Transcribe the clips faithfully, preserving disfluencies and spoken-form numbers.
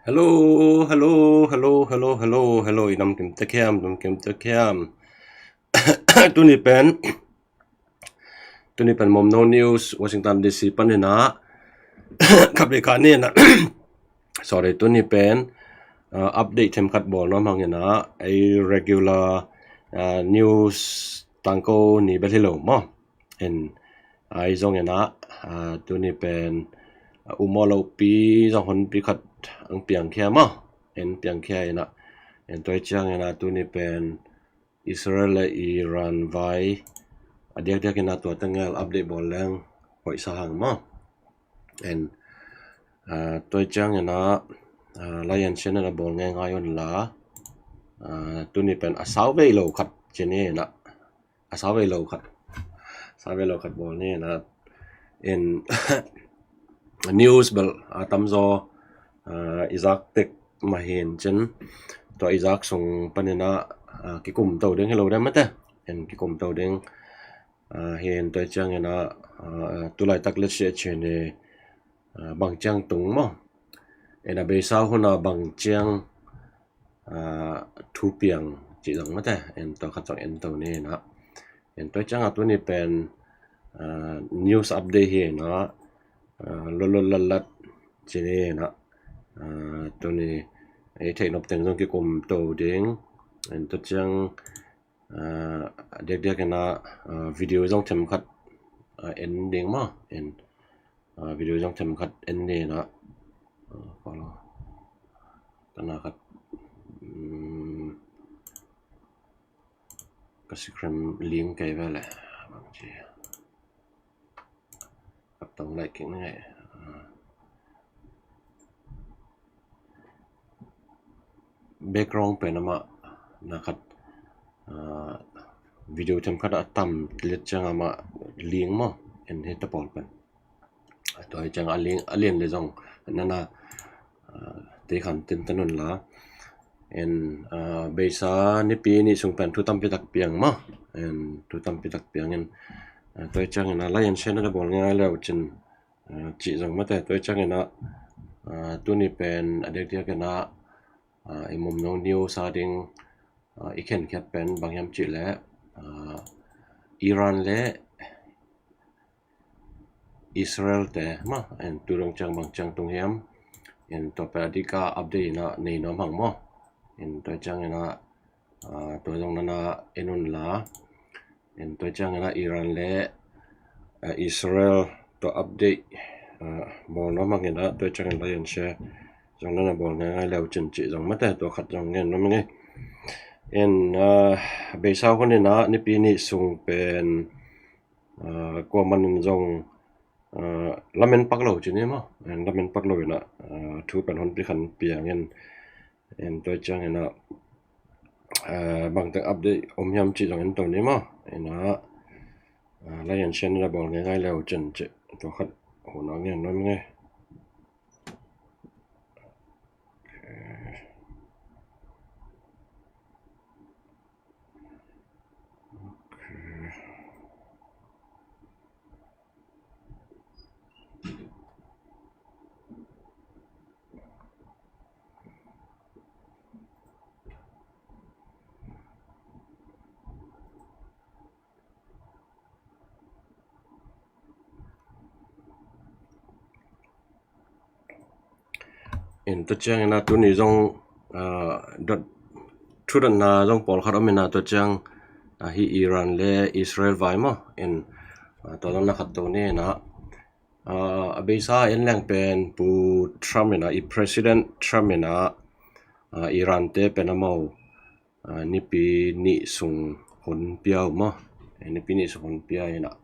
Hello, hello, hello, hello, hello, hello. I nam kim tek hiam, nam kim tek hiam. Tuni pen, tuni pen Momno News, Washington D C panin ah, khapi kha ni na. Sorry, tuni pen, uh, update themkhat bawl nuam hang in ah, ei regular, uh, news tangko ni bel hi lo maw. En, ei zong en ah, uh, tuni pen, uh, um aw lopi zong honpi khat ang piangkhia maw. En piangkhia in ah, en tua ciang en ah, tuni pen Israel le Iran vai a diakdiak in ah tua tengel update bawl leng hoih sa hang maw. En, uh, tua ciang en ah, uh, lai an sian en ah bawl ngeingai un la, uh, tuni pen a sau vei lo khat ci ni en ah, a sau vei lo khat, sau vei lo khat bawl ni en ah, en news bel a tamzaw, uh, i zak tek mah hi in cin, tua i zak sung panin ah, uh, kikum to ding hi lo ding mate. En kikum to ding, uh, hi in tua ciang en ah, uh, tulaitak let's say a ci ni, uh, bang ciang tung maw. En a beisa hun a bang ciang, uh, thu piang cih zong mate. En tua khat zong en to ni en ah. En tua ciang a tuni pen, uh, news update hi en ah, uh, lotlat latlat ci ni en ah. Uh, tuni ei theih nop teng zong kikum to ding. En tua ciang, uh, diakdiak en ah, uh, video zong themkhat, uh, en ding maw. En, uh, video zong themkhat en ni en ah. Uh, follow. Tana khat, um, ka screen ling kei ve le. Bang ci. Khat tong lai kik ni ngai. Uh, background pen amah na khat, uh, video themkhat a tam liat ciang amah ling maw. En hi ta pawl pen. Tua hi ciang a lian, a lian le zong nana, uh, te khan tinten un la. En, uh, beisa nipi nih sung pen thu tampi tak piang maw. En thu tampi tak piang en, uh, tua hi ciang en ah lai an sian en ah bawl ngeingai le uh cin, uh, cih zong mate. Tua hi ciang en ah, uh, tuni pen a diakdiak en ah, uh, i Momno News a ding, uh, i khenkhiat pen bang hiam cih le, uh, Iran le Israel te maw, en tu dong ciang bang ciang tung hiam. En tua pen a dik a update in ah nei nuam hang maw. En tua ciang en ah, uh, tua zong nana en un la. En tua ciang en ah Iran le, uh, Israel tua update, uh, bawl nuam hang en ah, tua ciang en ah lai an sian zong nana bawl ngeingai le uh cin cih zong mate. Tua khat zong ngen nuam ing ei. En, uh, beisa hun en ah nipi nih sung pen, uh, kua man in zong, uh, lamen pak lo ci ni maw. En lamen pak lo in ah, uh, thu pen honpi khan piang en, en tua ciang en ah, uh, bangteng update om hiam cih zong en to ni maw. En ah, uh, lai an sian en ah bawl ngeingai le uh cin cih tua khat hun ah ngen nuam ing ei. Okay. Okay. En tua ciang en ah tuni zong, ah, dot, thu dotna zong pawlkhat om en ah tua ciang, ah, hi Iran le Israel vai maw. En, ah, tua zong na khat to ni en ah, ah, a beisa en leng pen Pu Trump en ah, i President Trump en ah, ah, Iran te pen amau, ah, nipi nih sung hun pia uh maw. Eh, nipi nih sung hun pia in ah.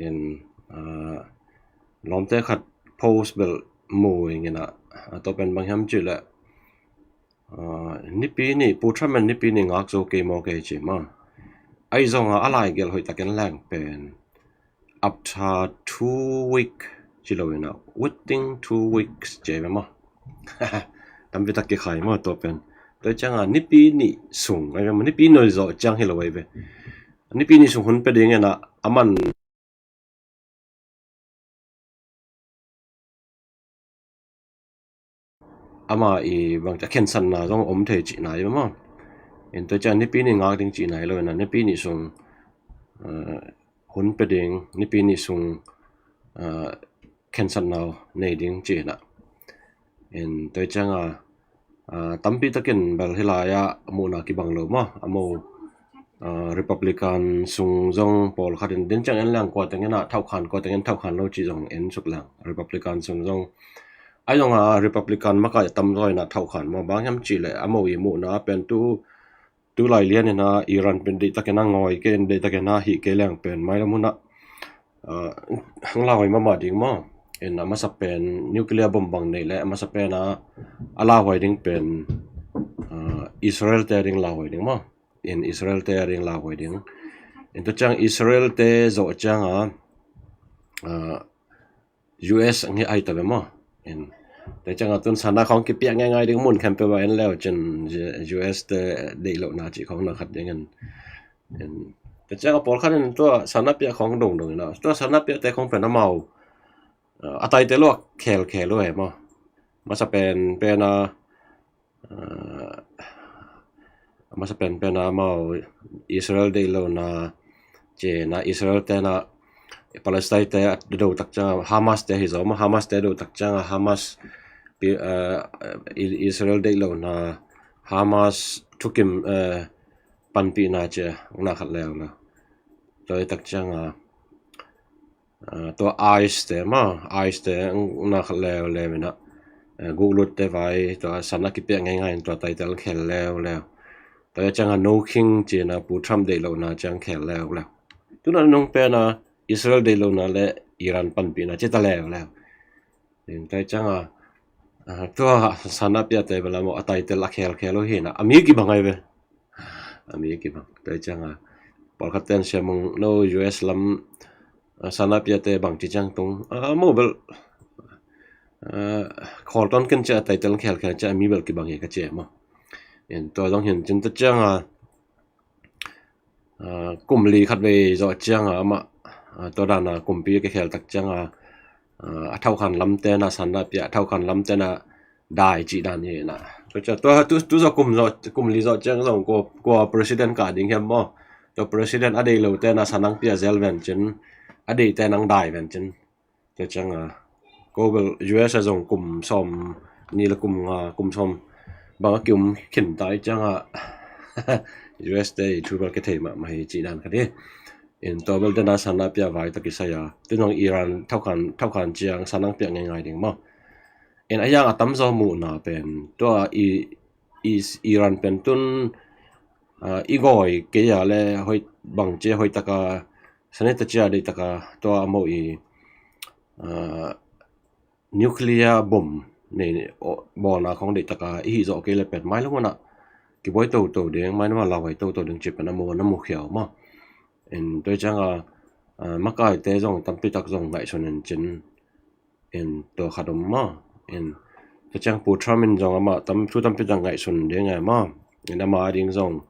En, ah, lawmte khat post bel mu ing in ah. Ah, tua pen bang hiam cih leh, ah, nipi nih, Pu Trump in nipi nih ngak zo kei maw kei ci maw. Ahi zongin a lai gelh hoih takin leng pen after two week ci lo in ah, within two weeks ci ve maw. Tampi tak kikhai maw tua pen. Tua ciangin nipi nih sung, ai ve maw, nipi noi zawh ciang hi lo ai ve. Nipi nih sung hun pia ding in ah, a man. ama i bang a khensatna zong om thei cihna i maw. In tua ciang nipi nih ngak ding cihna i lo in a nipi nih sung, uh, hun pe ding, nipi nih sung, uh, khensatna nei ding cihna. In tua ciang a, uh, tampi takin bel hih lai-ah muhna kibang lo maw, a mo, uh, Republican sung zong pawlkhat in din ciang en leng kua tengin a thauhkhan, kua tengin thauhkhan lo cih zong en suk leng Republican sung zong. Ai zong a Republican makai a tamzaw in a thauhkhan maw, bang hiam cih leh a mo i muhna pen tu, tu lai lian in a Iran pen deihtakin a ngawi kei in, deihtakin a hih kei leng pen mailam hun ah, uh, hong lauhuai mahmah ding maw. In a masa pen nuclear bomb bang nei leh a masa pen a, a lauhuai ding pen, uh, Israel te ding lauhuai ding maw. In Israel te ding lauhuai ding. In tua ciang Israel te zawh ciang a, uh, U S ang hi ai ta ve maw. In tua ciang a tun sana khawng kipiak ngaingai ding mun khempeuh ah en leu cin U S te deih lohna cih khawng na khat ding in. In tua ciang a pawlkhat in tua sana piak khawng dongdong in a, tua sana piak te khawng pen a mau, uh, a taite lo a khelkhel lo e maw. Masa pen pen a, uh, masa pen pen a mau Israel deih lohna cihna, Israel te na Palestine te a do tak ciang a Hamas te hi zaw maw, Hamas te do tak ciang a Hamas pi-, uh, I-, Israel deih lohna Hamas thukim, uh, panpihna ci a na khat leu leu. Tua i tak ciang a, uh, tua ICE te maw, ICE te na khat leu leu in a, uh, guklut te vai tua sana kipiak ngaingai in tua title khel leu leu. Tua i ciang a No King cihna Pu Trump deih lohna ciang khel leu leu. Tun a nung pen a Israel deih lohna le Iran panpihna ci ta leu leu. In tua i ciang a, uh, tua sana piak te bel a mo a title a khelkhel lo hi na, a mi kibang ai ve. A mi kibang. Tua i ciang a pawlkhat ten siam ung, no U S lam, uh, sana piak te bang ci ciang tung, uh, mo bel, uh, khawl tawn ken ci a title khelkhel ci a mi bel kibang hi ka ci e maw. In tua zong hin cin tua ciang a, uh, kum li khat vei zawh ciang a amah, uh, tua dan a kumpi ka khel tak ciang a, uh, a thauhkhan lam te na sana piak, a thauhkhan lam te na dai cih dan hi na. Tua ciang tua tu, tu zawh kum zawh, kum li zawh ciang zong kua, kua president kah ding hiam maw. Tua president a deih lo te na sana piak zel ven cin, a deih te na dai ven cin. Tua ciang a ko bel U S a zong kum sawm nih le kum nga, kum sawm bang a ki-um khin ta i ciang a U S te i thu bel kithei mahmah hi cih dan khat hi. In tua bel te na sana piak vai tawh kisai a, tu zong Iran thauhkhan, thauhkhan ciang sana piak ngaingai ding maw. In a yang a tamzaw muhna pen tua i, i, Iran pen tun, uh, i gawi kei a le hoih bang ci a hoih tak a, sanita ci a deih tak a tua a mo i, uh, nuclear bomb nei, aw, bawlna khawng deih tak a i hih zawh kei le pen mailam hun ah kibuai toto ding, mailam a lauhuai toto ding cih pen a mu, na mu khiau maw. In tua i ciang a, uh, makaite zong tampi tak zong ngaihsun in cin, in tua khat om maw. In tua ciang Pu Trump in zong amah tam, thu tampi tak ngaihsun ding e maw. In ama a ding zong,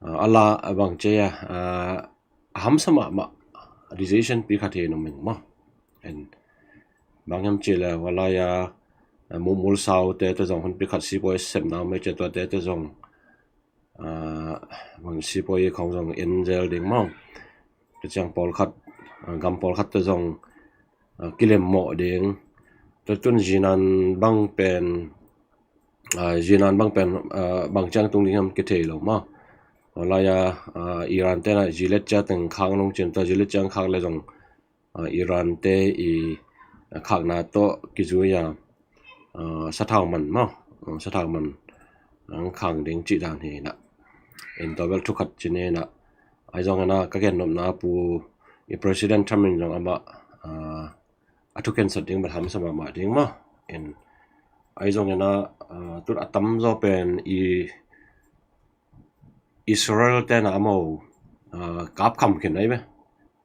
uh, a la a bang ci a, uh, a hamsa mahmah decision pi khat hi nung ming maw. In bang hiam cih le hua lai a, uh, Muhmul Sau te te zong hun pi khat sipuai sepna om e ci a, tua te te zong, uh, bang sipuai khawng zong en zel ding maw. Tua ciang pawlkhat, uh, gam pawlkhat te zong, uh, kilem mawh ding. Tua tun zinan bang pen, uh, zinan bang pen, uh, bang ciang tung ding hiam kithei lo maw. Hua lai a, uh, Iran te na zilet ciang teng khak nung cin, tua zilet ciang khak le zong, uh, Iran te i, uh, khakna tawh kizui a, uh, sathau man maw, uh, sathau man ang khang ding cih dan hi na. In tua bel thu khat ci ni na. Ai zong in a ka gen nopna Pu i President Trump in zong amah, uh, a thu khensat ding bel hamsa mahmah ding maw. In ai zong in a, uh, tun a tamzaw pen i Israel te na a mo, uh, kap kham khin ai ve.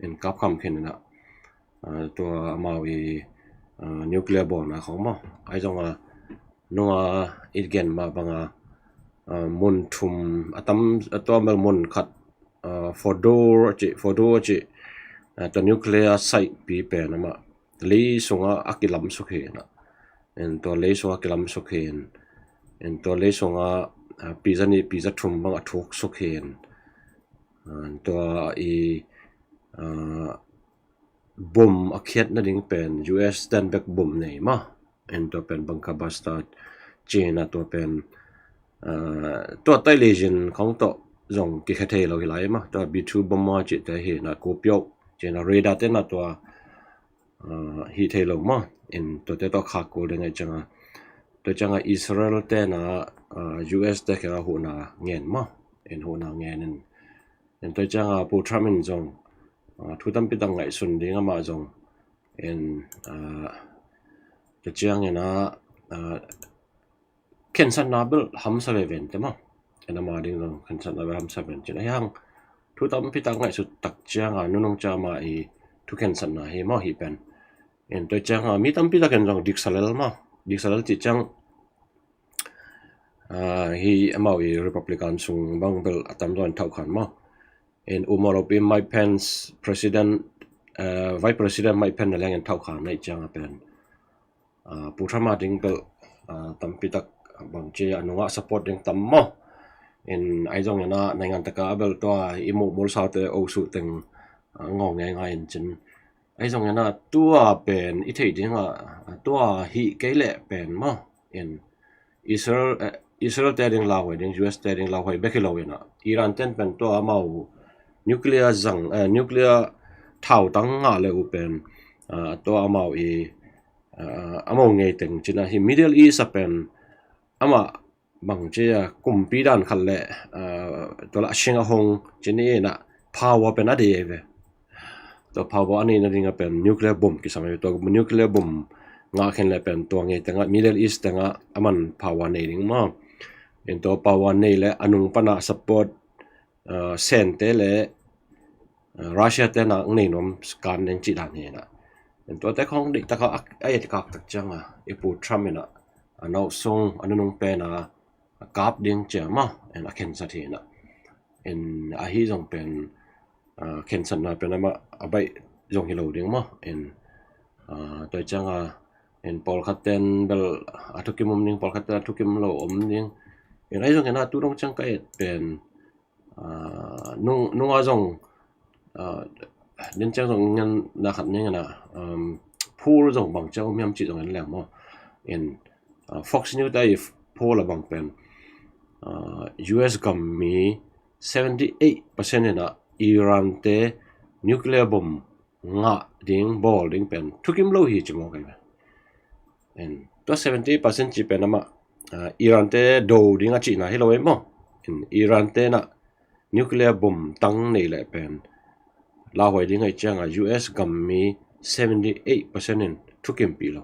In kap kham khin in a, uh, tua a mau i, uh, nuclear bawlna khawng maw. Ai zong a nung a i gen mah bang a, uh, mun thum a tam, a tua bel mun khat, uh, Fordow a ci, Fordow a ci, uh, tua nuclear site pi pen amah lei sung a a kilam suk hi na. En tua lei sungah kilamsuk hi in, en tua lei sungah, ah, pizza nih pizza thum bang a thuksuk hi in, ah, tua i, ah, bom a khiat nading pen U S ten bek bom nei maw. En tua pen bunker buster ci-in ah tua pen, ah, tua tai lei zin khong tawh zong kikhia thei lo hi lai maw. Tua B two bomber cihte hi in ah kupiau ci-in ah radar ten ah tua, ah, hih thei lo maw. En tuate tawh khak kul ding ahih ciangah, tua ciangah Israel ten ah, ah, U S te kiangah huhna ngen maw. En huhna ngen in, en tua ciangah Pu Trump in zong, ah, thu tampi tak ngaihsun ding amah zong, en, ah, tua ciangin ah, ah, khensatna bel hamsa veve in te maw. En ama ding zong khensatna bel hamsa veve in cin ahi hang, thu tampi tak ngaihsut tak ciangah nunung ciang amah i thu khensatna hi maw hih pen. En tua ciangah mi tampi takin zong diksa lel maw. Diksa lel cih ciang, ah, hi amau i Republican sung bang bel a tamzaw in thauhkhan maw. En umawlopi Mike Pence, President, ah, Vice President Mike Pence na leng en thauhkhan na ih ciangah pen, ah, Pu Trump a ding bel, ah, tampi tak bangci a nungah support ding tam maw. En ahi zongin ah naingan taka a bel tua i muh mulsaute osuh teng, ah, ngawng ngeingai in cin. Ahi zongin ah tua pen i theih dingah, ah, tua hih kei leh pen maw. En Israel, eh, Israel te ding lauhuai ding, U S te ding lauhuai bek hi lo in ah Iran ten pen tua amau nuclear zang, eh, nuclear thautang ngah le uh pen, ah, tua amau i, ah, amau ngei teng cin ah hi Middle East a pen amah bangci a kumpi dan khat le, ah, tua lah sing a hong cin in ah power pen a dei ve. Tua power a neih nading a pen nuclear bomb kisam ve. Tua nuclear bomb ngah khin le pen tua ngei tengah Middle East tengah aman power nei ding maw. En tua power nei le a nung pana support, ah, Sente le, ah, Russia te na nei nuam kan ding cih dan hi in ah. En tuate khong deih taka a, a et kak tak ciangah i Pu Trump in ah a nauh sung a nunung pen ah a kap ding cia maw, en a khensat hi in ah. En ahi zong pen, ah, khensatna pen amah a baih zong hi lo ding maw. En, ah, tua ciangah en pawlkhat ten bel a thukim om ding, pawlkhat ten a thukim lo om ding. En ahi zongin ah tu dong ciang ka et pen, ah, nung, nungah zong, ah, din ciang zong ngen na khat ning in ah, um, poll zong bang ciang om hiam cih zong en leng maw. En, ah, Fox News te i poll a bang pen, ah, U S gam mi seventy eight percent in ah Iran te nuclear bomb ngah ding, bawl ding pen thukim lo hi ci mawk ahi ve. En tua seventy percent ci pen amah, ah, Iran te do ding a cihna hi lo ahi maw. En Iran te na nuclear bomb tang nei leh pen lauhuai ding ahih ciangah U S gam mi seventy eight percent in thukimpih lo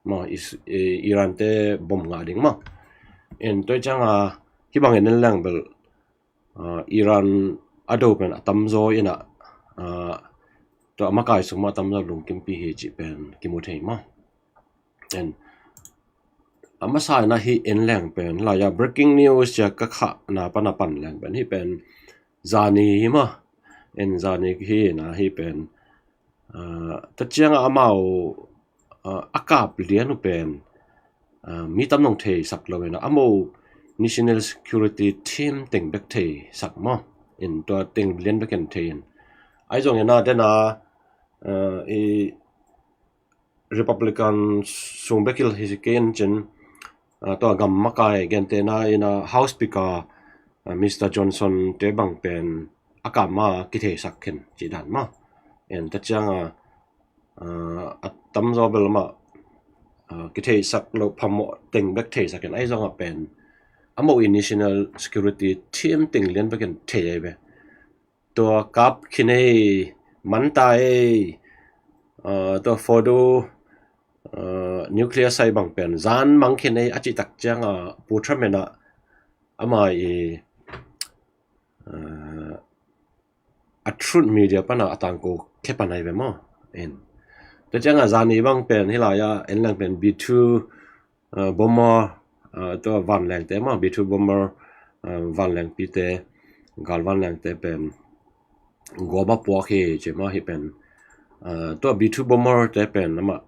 maw, Is-, eh, Iran te bomb ngah ding maw. En tua ciangah hih bangin en leng bel, ah, Iran a do pen a tamzaw in ah, ah, tua a makai sung mah a tamzaw lungkimpi hi cih pen kimu thei maw. En a masa in ah hih en leng pen, lai-ah breaking news cia ka khahna pan a pan leng pen hih pen zani hi maw. En zani hi in ah hih pen, ah, tua ciangah amau, ah, a kap lian uh pen, ah, mi tam nong theisak lo in ah, amau national security team teng bek theisak maw. En tua teng lian bek in thei in. Ahi zongin ah den ah, ah, i Republican sung bek hi lo hi kei in cin, ah, tua gam makai gentehna in ah House Speaker, ah, Mister Johnson te bang pen a kap ma kitheisak khin cih dan maw. En tua ciangah, ah, a tamzaw bel amah, ah, kitheisak lo phamawh teng bek theisak in ahi zongah pen amau i national security team teng lian bek in thei ahi ve. Tua kap khin ei, man ta ei, ah, tua Fordo, ah, nuclear site bang pen zan mang khin ei a cih tak ciangah Pu Trump in ah ama i, ah, a Truth Media pan ah a tangko khe pan ahi ve maw. En tua ciangah zani bang pen hih lai-ah en leng pen B two, ah, bomber, ah, tua vanlengte maw, B two bomber, ah, vanlengpite, gal vanlengte pen guam a puak hi ci maw. Hih pen, ah, tua B two bomber te pen amah,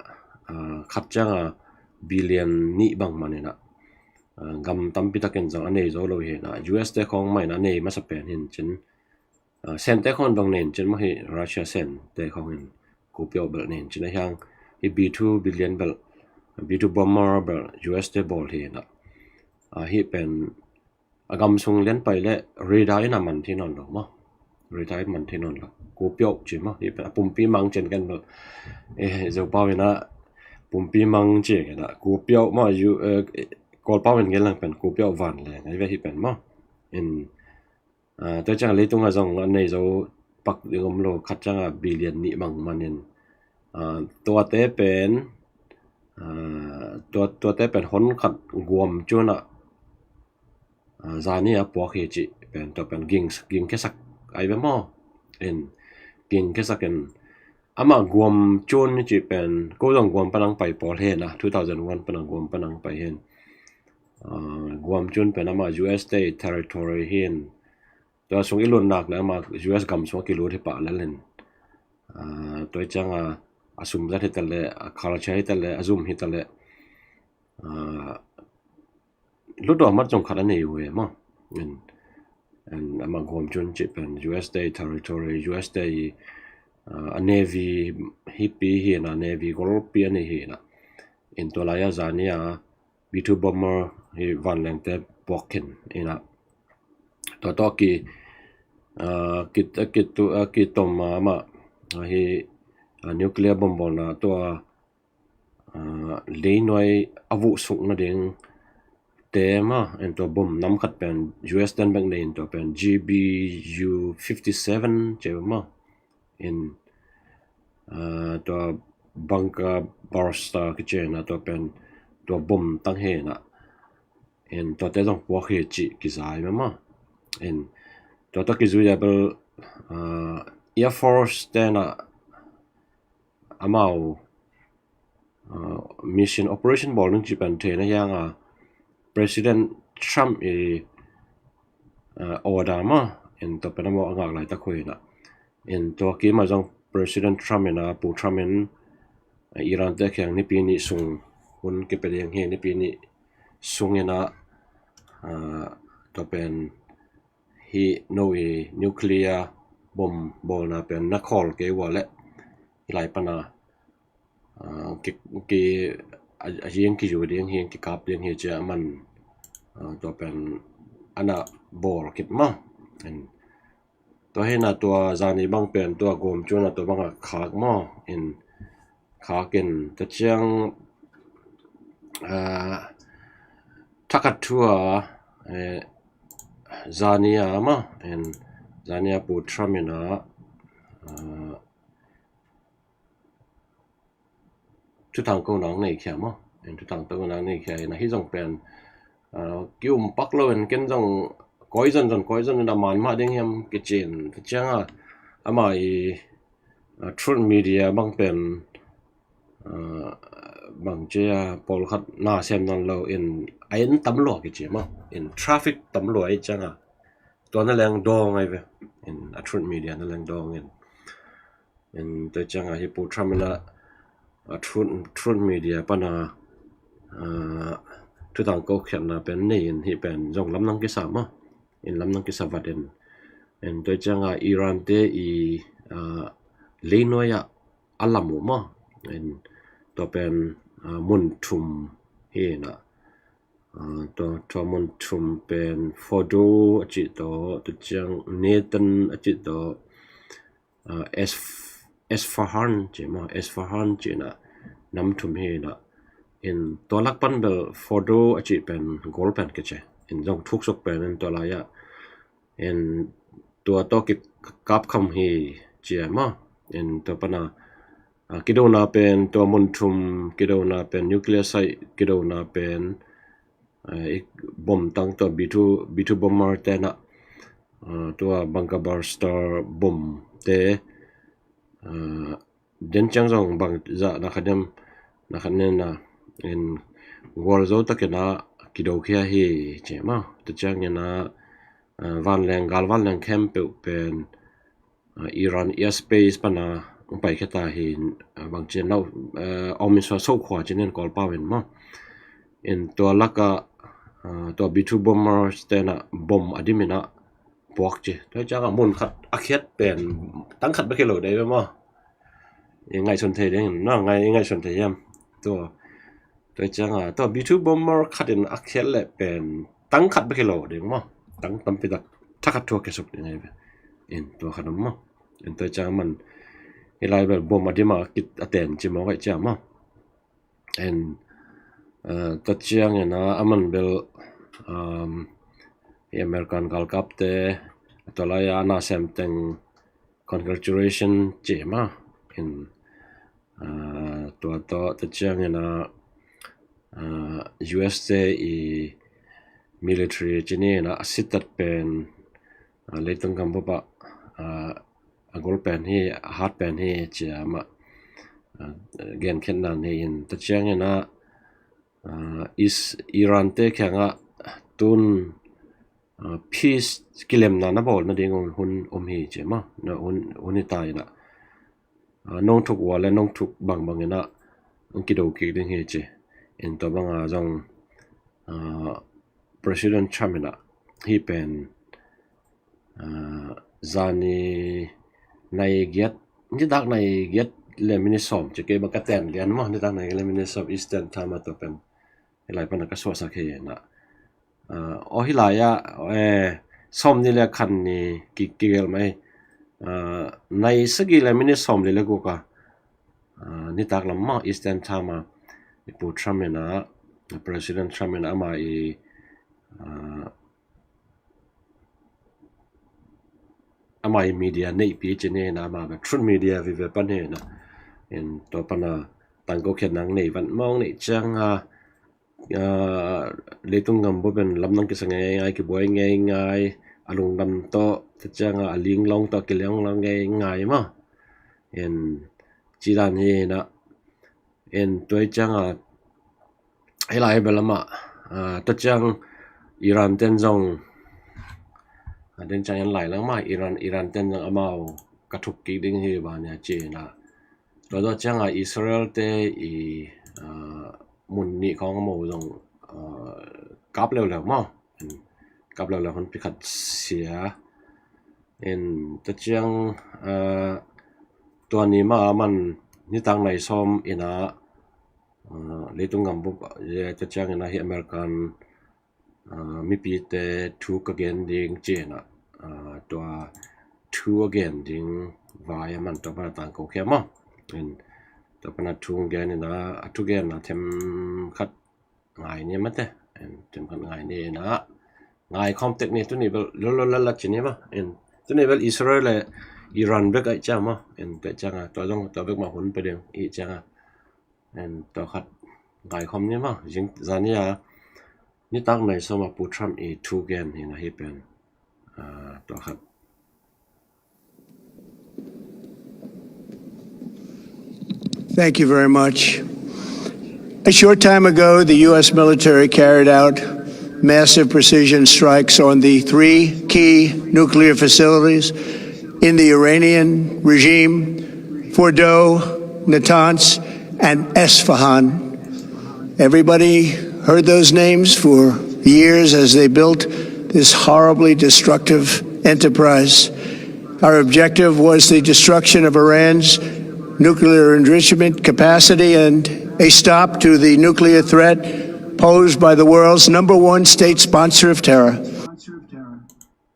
ah, khat ciangah billion nih bang man in ah, ah, gam tampi takin zong a nei zo lo hi in ah, U S te khawng mah in a nei masa pen hi in cin, ah, Sen te khawng dong nei in cin mah hi, Russia Sen te khawng in kupiauh belh nei in cin a hiang hi B two billion belh, B two bomber belh U S te bawl hi in ah, ah, hi pen a gam sung lian pai le radar in a man thei nawn lo maw. Radar in man thei nawn lo. Kupiauh ci maw. Hi pen a pumpi mang cin ken lo. Eh, Zopau in a pumpi mang ci ken a. Kupiauh maw, yu, eh, Kawlpau in gen lang pen kupiauh van leng. Ai ve hi pen maw. In, ah, tua ciang leitung a zong a nei zo pak ding om lo khat ciang a billion nih bang man in. Ah, tuate pen, ah, tua, tuate pen hon khat Guam cun ah, ah, zani a puak hi cih pen, tua pen ging, ging khiasak ai ve maw. In, ging khiasak in, amah Guam cun hi cih pen, ko zong Guam pan ang pai pawl hi in ah, two thousand one pan ang Guam pan ang pai hi in. Ah, Guam cun pen amah U S te territory hi in, tua sung i lut nak le amah U S gam sung a kilut hi pah lel in. Ah, tua ciang a, a sum zat hi ta le, a culture hi ta le, a zum hi ta le, ah, lut aw mat zong khat a nei uh e maw. In, in amah Guam cun cih pen U S te territory, U S te, ah, a navy hi pi hi in ah, navy golpi a nei hi in ah. In tua lai a zani a B two bomber hi vanleng te puak khin in ah. Tua tawh ki, ah, ki, ki tu, ah, ki tom, ah, amah, ah, hi, ah, nuclear bomb bawlna tua, ah, leinuai a vuh suk nading te mah, en tua bom nam khat pen U S ten bek nei in tua pen G B U fifty seven ci uh mah. In, ah, tua bunker buster kici in ah tua pen tua bom tang hi in ah. In tuate zong puak hi cih kiza hi mah. In tua tawh kizui a bel, ah, Air Force ten ah amau, ah, mission operation bawl ning cih pen theihna hiang a President Trump i, ah, order mah. In tua pen amau a ngak laitak hi in ah. In tua kim a zong President Trump in ah, Pu Trump in, ah, Iran te kiang nipi nih sung hun kipia ding hi, nipi nih sung in ah, ah, tua pen hi no i nuclear bom bawlna pen na khawl kei ua leh hi lai pan a, ah, ki, ki, a, a hiang kiyu ding hi, kikap ding hi ci a man, ah, tua pen ana bawl kit mah. In tua hi in ah tua zani bang pen tua Guam cun ah tua bang a khak mah. In khak in tua ciang, ah, thakhat thu a, eh, zani a mah. In zani a Pu Trump in ah, ah, thutang ko nang nei khia mah. In thutang ko nang nei khia in ah hi zong pen, ah, ki um pak lo in ken zong koi zon zon, koi zon in a man mah ding hiam kici in. Tua ciang a amah i, ah, Truth Media bang pen, ah, bang ci a pawlkhat na sem nawn lo in a en tam lua kici mah. In traffic tam lua i ciang a tua na leng dawng ai ve. In a Truth Media na leng dawng in. In tua ciang a hi Pu Trump in ah, ah, Truth, Truth Media pan a, ah, thutang ko khiatna pen nei in hi pen zong lamdang kisa mah. In lamdang kisa vat in. In tua ciang a Iran te i, ah, leinuai ah a lam uh mah. In tua pen, ah, mun thum hi in ah, ah, tua, tua mun thum pen Fordo a cih tawh, tua ciang Natanz a cih tawh, ah, Esf-, Esfahan ci mah, Esfahan ci in ah nam thum hi in ah. In tua lak pan bel Fordo a cih pen gol pen kici. In zong thuksuk pen in tua lai ah. In tua tawh kikap kham hi ci a mah. In tua pan a, ah, kidona pen tua mun thum, kidona pen nuclear site, kidona pen, ah, i bom tang tua B two, B two bomber te in ah, ah, tua bunker buster bom te, ah, den ciang zong bang zah na khat nem, na khat nem na, in gualzo takin ah kido khia hi ci mah. Tua ciangin ah, ah, vanleng, gal vanleng khempeuh pen, ah, Iran airspace pan a, hong paikhia ta hi. Bang ci a, nau, om in sua, Sokhua ci nen, Kawlpau in maw. In tua laka tua B two bombers te na bom a dim ina puak ci. Tua cianga mun khat a khiat pen tang khat bek hi lo dei ve maw. I ngaihsun thei ding na, ngai i ngaihsun thei hiam? Tua tua cianga tua B two bomber khat in a khiat leh pen tang khat bek hi lo ding maw. Tang tampi tak thakhat thua kisuk ding ahi ve. In tua khat om maw. In tua cianga man i lai bel bom a dim a kit a ten ci maw, kaih cia maw. In tua ciangina a man bel i American galkapte tua laia na sem teng congratulation ci maw. In tua tawh tua ciangina U S te i military ci nina a sitat pen leitung gambup ah a gol pen hi, a hat pen hi cia mah genkhiatna nei in. Tua ciangina Iran te kiangah tun peace kilemna na bawl nading hun om hi ci maw. Hun hi ta ina nong thuk ua le nong thuk bangbang ina hong kido kik ding hi ci. In tua banga zong President Trump ina hi pen zani nai giat, nitak nai giat le minute sawm ci, kei bang ka ten lian maw, nitak nai giat le minute sawm Eastern Time a tua pen hi lai pana ka suahsak hi na. Aw hi lai ah sawm ni le khan ni kigel mai, nai sagih le minute sawm li le guk a nitak lam maw Eastern Time a i Pu Trump ina, President Trump ina ama i ama i media neihpi ci ni na, ama ka Truth Media vive pan hi na. In tua pana tangko khiat nang nei van mawng neih cianga leitung gambup in lamdang kisa ngeingai, kibuai ngeingai, a lungdam tawh tua cianga a linglawng tawh kilianglawng ngeingai maw. In cidan hi na. In tua cianga hi lai bel amah tua ciang Iran ten zong a den ciang en lai lang mah Iran, Iran ten zong amau ka thuk kik ding hi ba nia ci na. Tua tua cianga Israel te i mun nih khawng amau zong kap leuleu maw. Kap leuleu hun pikhat sia. In tua ciang tua ni mah a man nitak nai sawm ina leitung gambup tua ciang ina hi American mipite thu ka gen ding ci ina tua thu a gen ding vai a man tua pana tangko khia maw. In tua pana thu gen ina a thugenna them khat ngai ni mate. Tem khat ngai ni na. Ngai khawm tek ni, tuni bel lolo lala ci ni ma. Tuni bel Israel le Iran bek aih ciang ma. Tua cianga tua zong tua bek ma hun pe ding i cianga tua khat ngai khawm ni ma. Zing zani a nitak nai sawm a Pu Trump i thu gen hi na hi pen tua khat. Thank you very much. A short time ago, the U S military carried out massive precision strikes on the three key nuclear facilities in the Iranian regime, Fordow, Natanz, and Esfahan. Everybody heard those names for years as they built this horribly destructive enterprise. Our objective was the destruction of Iran's nuclear enrichment capacity and a stop to the nuclear threat posed by the world's number one state sponsor of terror.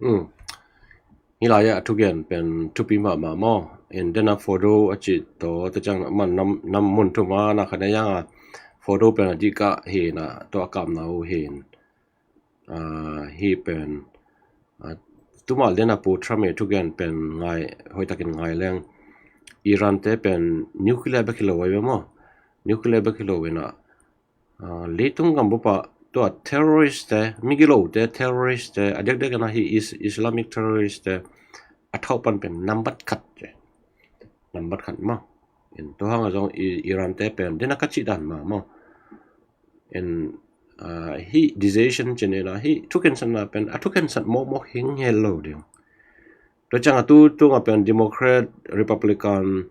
Hi lai a thugen pen thupi mahmah maw. Dena Fordow a cih tawh tua ciang man nam mun thum a na khat na yang a Fordow pen a dikah hi na, tua a kapna uh hi. Hi pen tumah lian a Pu Trump i thugen pen ngai, hoihtakin ngai leng Iran te pen nuclear bek hi lo ai ve maw. Nuclear bek hi lo ina leitung gam bupa tua terrorist te, migilote, terrorist te a dekdek ina hi Islamic terrorist te a thaupan pen nambat khat ce. Nambat khat maw. Tua hanga zong Iran te pen dena ka cih dan ma maw. Hih decision cin ina hih thukhensatna pen a thukhensat mawkmawk hing hel lo ding. Tua cianga tu tunga pen Democrat, Republican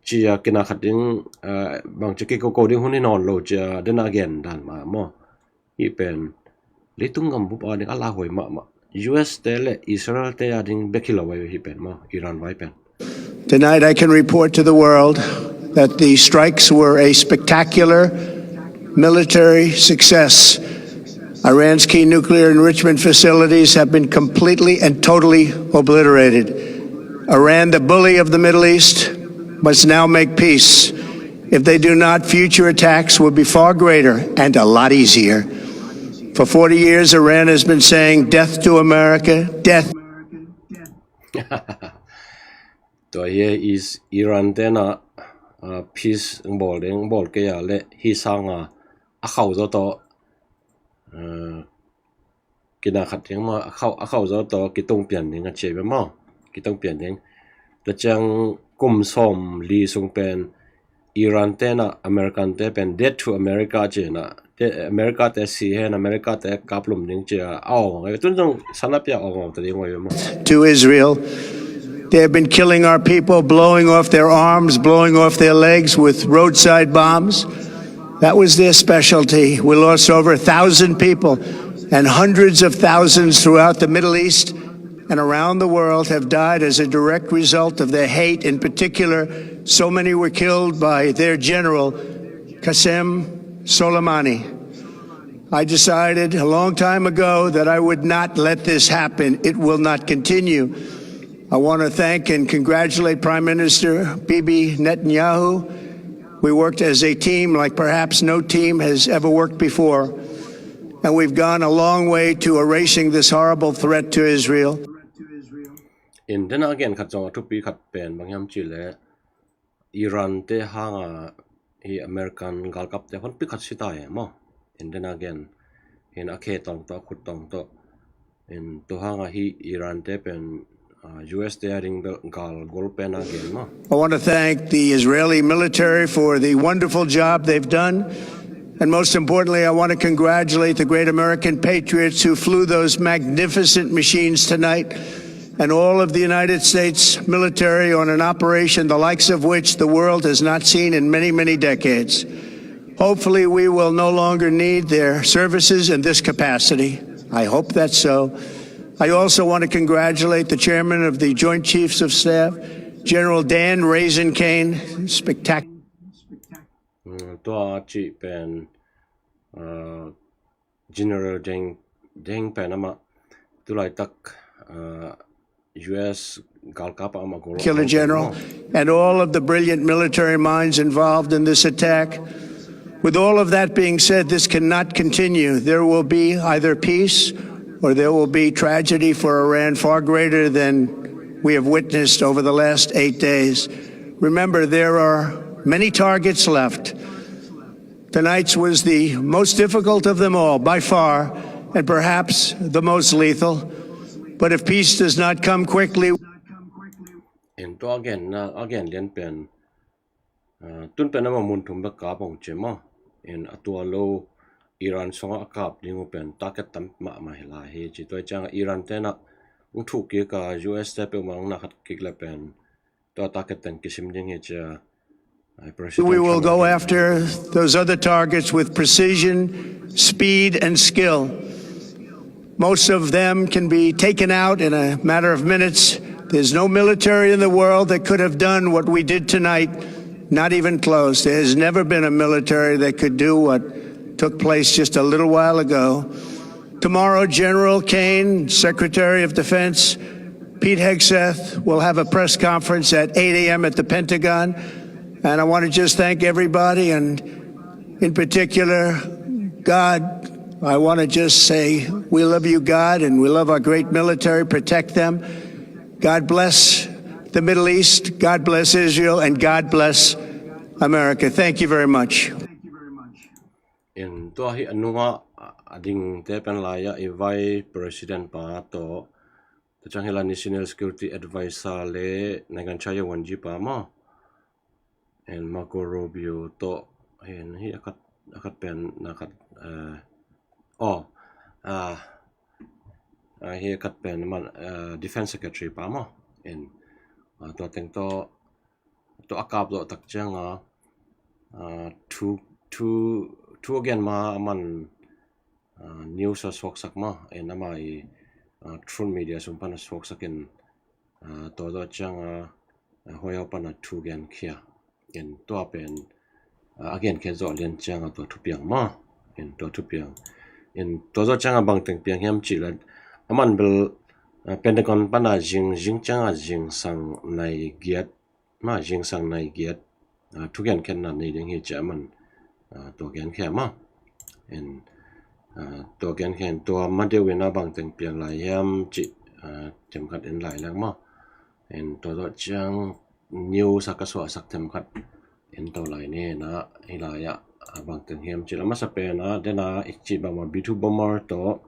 Cia kina khat ding, ah, bang cia kiko ko ding hun hi nawn lo cia dena gen dan ma maw. Hi pen leitung gambup a ding a lauhuai mahmah. U S te le Israel te a ding bek hi lo ai hi pen maw, Iran vai pen. Tonight I can report to the world that the strikes were a spectacular military success. Iran's key nuclear enrichment facilities have been completely and totally obliterated. Iran, the bully of the Middle East, must now make peace. If they do not, future attacks will be far greater and a lot easier. For forty years, Iran has been saying, "Death to America, death." Tua hi is Iran tena, ah, peace bawl ding, bawl kei a le hi sanga a khau zaw tawh, ah, kina khat ding maw, a khau, a khau zaw tawh kitong pian ding a cia ve maw. Kitong pian ding. Tua ciang kum sawm li sung pen Iran tena American te pen death to America cina, te, America te si hen, America te kaplum ding cia a awng ngai. Tun zong sanapia awng awng ta ding ngai maw. To Israel. They have been killing our people, blowing off their arms, blowing off their legs with roadside bombs. That was their specialty. We lost over a thousand people, and hundreds of thousands throughout the Middle East and around the world have died as a direct result of their hate. In particular, so many were killed by their general, Qasem Soleimani. I decided a long time ago that I would not let this happen. It will not continue. I want to thank and congratulate Prime Minister Bibi Netanyahu. We worked as a team like perhaps no team has ever worked before. And we've gone a long way to erasing this horrible threat to Israel. In dena a gen khat zong a thupi khat pen bang hiam cih leh Iran te hanga hi American galkap te honpi khat si ta e maw. In dena a gen hin a khe tawng tawh, a khut tawng tawh. In tua hanga hi Iran te pen, ah, U S te a ding bel gal gol pen a gen maw. I want to thank the Israeli military for the wonderful job they've done. And most importantly, I want to congratulate the great American patriots who flew those magnificent machines tonight and all of the United States military on an operation the likes of which the world has not seen in many, many decades. Hopefully, we will no longer need their services in this capacity. I hope that's so. I also want to congratulate the chairman of the Joint Chiefs of Staff, General Dan Raisin Caine. Spectacular. Mm, tua cih pen, uh, General Deng, Deng pen amah tulaitak, uh, U S galkap ah amah gol killer general, and all of the brilliant military minds involved in this attack. With all of that being said, this cannot continue. There will be either peace or there will be tragedy for Iran far greater than we have witnessed over the last eight days. Remember, there are many targets left. Tonight's was the most difficult of them all, by far, and perhaps the most lethal. But if peace does not come quickly, in tua a gen na, a gen lian pen, uh, tun pen amah mun thum bek kap hong ci maw. In a tua lo Iran sungah a kap ding uh pen target tam mahmah hi lai hi ci. Tua ciangah Iran tena hong thuk kik a, U S te peuhmah hong na khat kik le pen tua target teng kisim ding hi cia. We will go after those other targets with precision, speed, and skill. Most of them can be taken out in a matter of minutes. There's no military in the world that could have done what we did tonight, not even close. There has never been a military that could do what took place just a little while ago. Tomorrow, General Caine, Secretary of Defense, Pete Hegseth will have a press conference at eight a.m. at the Pentagon. And I want to just thank everybody, and in particular, God. I want to just say, we love you, God, and we love our great military. Protect them. God bless the Middle East. God bless Israel, and God bless America. Thank you very much. In tua hi a nungah a dingte pen lai-ah i Vice President pa tawh, tua ciang hi la National Security Advisor le Naigancha Yawanji pa maw. In Marco Rubio tawh, in hi a khat, a khat pen na khat, uh, oh, uh, uh, hi a khat pen man, uh, Defense Secretary pa maw. In, uh, tua teng tawh, tawh a kap zawh tak cianga, ah, thu, thu, thu a gen ma a man, ah, news a suaksak ma, en ama i, ah, Truth Media sung pan a suaksak in, ah, tua zawh cianga, ah, huai a pan a thu genkhia. En tua pen, ah, a genkhia zawh lian cianga tua thupiang ma. En tua thupiang. En tua zawh cianga bangteng piang hiam cih leh, a man bel, ah, Pentagon pan a zing, zing cianga zingsang nai giat ma, zingsang nai giat, ah, thugenkhiatna nei ding hi ci a man, ah, tua genkhia ma. En, ah, tua genkhia in tua ma deuh in a bangteng piang lai hiam cih, ah, themkhat en lai leng ma. En tua zawh ciang news a ka suahsak themkhat en to lai ni na, hi lai ah, ah, bangteng hiam cih leh a masa pen a, den a i cih bang ma B two bomber tawh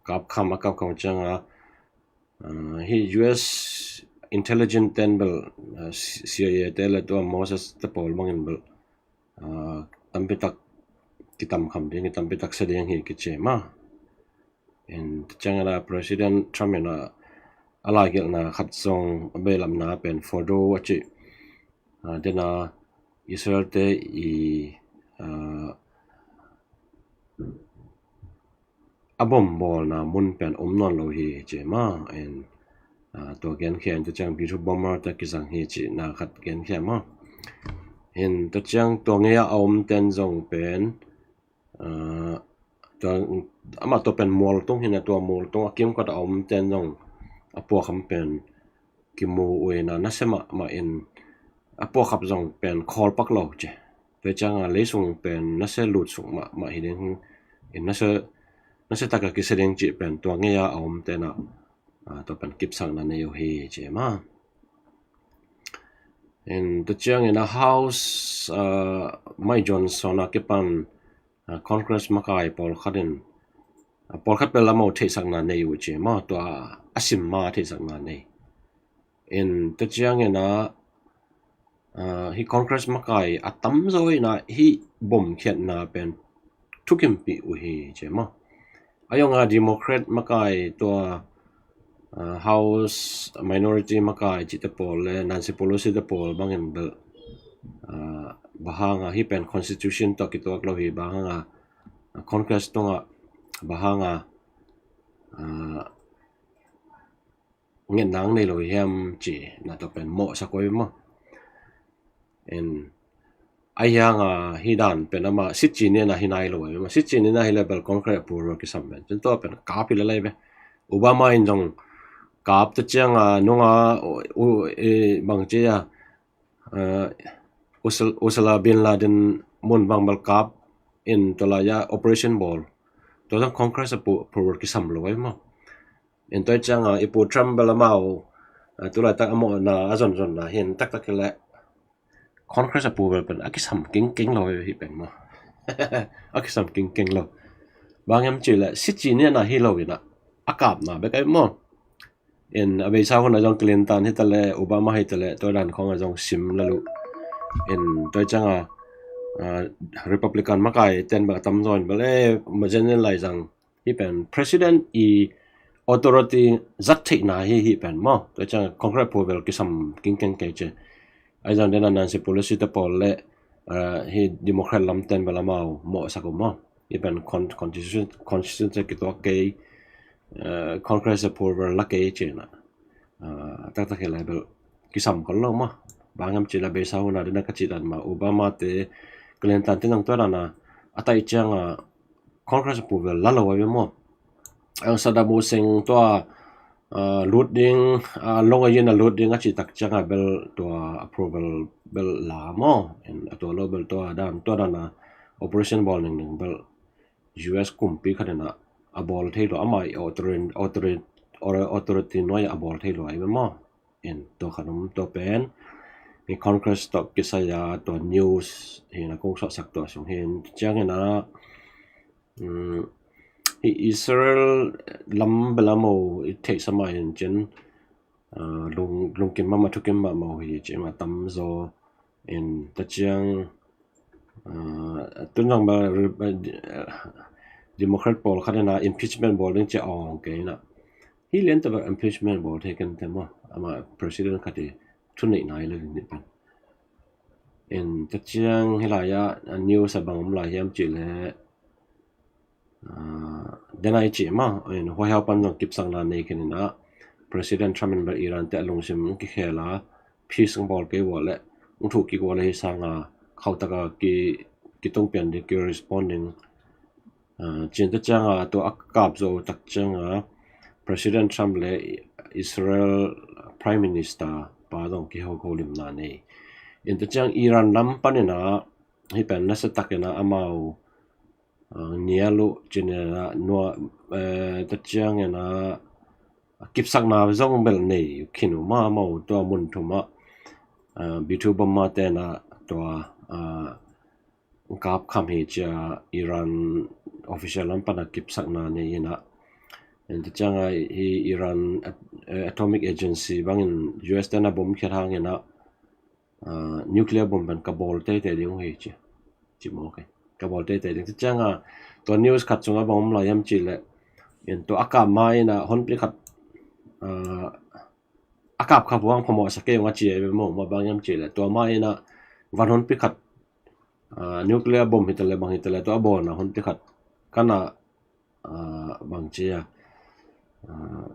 kapkham a kapkham cianga, ah, hi U S intelligence ten bel, ah, C-, CIA te le tua Moses te pawl bangin bel, ah, tampitak kitamkham ding, tampitak sa ding hi kici ma. En, tua ciangin a President Trump in a, a laigelhna khat zong a behlapna pen photo a cih, ah, den a Israel te i, ah, a bom bawlna mun pen om nawn lo hi ci ma. En, ah, tua genkhia in tua ciang B two bomber te kizang hi cihna khat genkhia ma. En, tua ciang tua ngei a om ten zong pen, ah, tua, amah tua pen mualtung hi na, tua mualtung a kimkot a om ten zong a puakham pen kimu uh in a, nasia mahmah in a puakhap zong pen khawlpak lo ci. Tua cianga leisung pen nasia lutsuk mahmah hi ding, in nasia, nasia taka kisia ding cih pen tua ngei a om ten a, ah, tua pen kipsakna nei uh hi ci ma. En, tua ciangin a House, ah, Mike Johnson a kipan, ah, Congress makai pawlkhat in, ah, pawlkhat bel amau theihsakna nei uh ci ma, tua a sim ma theihsakna nei. En, tua ciangin a, ah, hi Congress makai a tamzaw in a hi bomkhiatna pen thukimpih uh hi ci ma. A yong a Democrat makai tua, ah, House Minority makai cihte pawl le Nancy Pelosi te pawl bangin bel, ah, bang hanga hi pen Constitution tawh kituak lo hi, bang hanga, ah, Congress tungah bang hanga, ah, ngetna nei lo hiam cihna tua pen mawhsak uh hi ma. En, a hianga hi dan pen amah sitci ni a hi nai lo hi ma. Sitci ni a hi le bel Congress approval kisam pen, cun tua pen kap hi le lai ve. Obama in zong kap ta cianga nunga, u, u, e, bang ci a, eh, Osal-, Osama bin Laden mun bang bel kap in tua lai a operation bawl. Tua zong Congress appro-, approval kisam lo hi ma. En, tua cianga i pu Trump bel amau, eh, tulaitak a mawhna a zonzonna hi in taktak hi le Congress approval pen a kisam kingking lo hi pen ma. A kisam kingking lo. Bang hiam cih le sitci ni a hi lo in a, a kapna bek hi ma. En, a beisa hun a zong Clinton hi ta le, Obama hi ta le, tua dan khong a zong sim la lu. En, tua cianga, ah, Republican makai ten bek a tamzaw in bel, eh, ma zen lai zang hi pen President i authority zat theihna hi, hi pen ma. Tua cianga Congress approval kisam kingkeng kei ci. Ai zang den a Nancy Pelosi te pawl le, ah, hi Democrat lam ten bel amau mawhsak uh ma. Hi pen con-, constitution, constitution te kituak kei, eh, Congress approval la kei cihna. Ah, taktak hi lai bel kisam khol lo ma. Bang hiam cih le beisa hun a den a ka cih dan ma, Obama te, Clinton te nang tua dan a, a taih cianga Congress approval la lo a hi ma. Ang Saddam Hussein tua, ah, lut ding, ah, long a yin a lut ding a cih tak cianga bel tua approval bel la ma. En, a tua lo bel tua dan, tua dan a operation bawl ningning bel U S kumpi khat in a, a bawl thei lo, amah i authority, authority, authority nuai a bawl thei lo a hi ma. En, tua khat om, tua pen i Congress tawh kisai a tua news hi in a kong suahsak tua sung hi in. Ciangin a, um, hi Israel lam bel amau i theihsa mah in cin, ah, lung, lungkim mahmah, thukim mahmah uh hi ci ma tamzaw. En, tua ciang, ah, tun zong bel, eh, Democrat pawl khat in a impeachment bawl ding ci a awng kei in a. Hi lian tawh bel impeachment bawl thei ken te ma, amah president khat i thuneihna hi lo ding pen. In tua ciang hih lai-ah a news a bang om lai hiam cih leh, ah, den a i cih mah, in huaihau pan zong kipsakna nei khin in ah, President Trump in bel Iran te a lungsim hong kikhel a, peace hong bawl kei uh leh, hong thuh kik uh leh hih sanga khauh taka ki, kitungpian ding, ki respond ding, ah, ci-in tua cianga tua a kap zawh uh tak cianga President Trump le Israel Prime Minister pa zong kiho, holimna nei. In tua ciang Iran lam panin ah hih pen nasa takin ah amau, ah, nial uh ci-in ah nua, eh, tua ciangin ah kipsakna zong bel nei khin uh mah, amau tua mun thum ah, ah, B two bomber te in ah tua, ah, kap kham hi ci-a Iran official lam pan a kipsakna nei in ah. In tua cianga hih Iran at-, eh, Atomic Agency bangin U S te in a bomb khiat hangin ah, ah, nuclear bomb pen ka bawl teitei ding uh hi ci. Ci mawk hi. Ka bawl teitei ding. Tua cianga tua news khat sungah bang om lai hiam cih leh, in tua a kap ma in ah honpi khat, ah, a kap kha puang phamawh sa kei ung a ci ei ve maw, mah bang hiam cih leh tua ma in ah van honpi khat, ah, nuclear bomb hi ta leh bang hi ta leh tua a bawlna honpi khat ka na, ah, bang ci a, ah,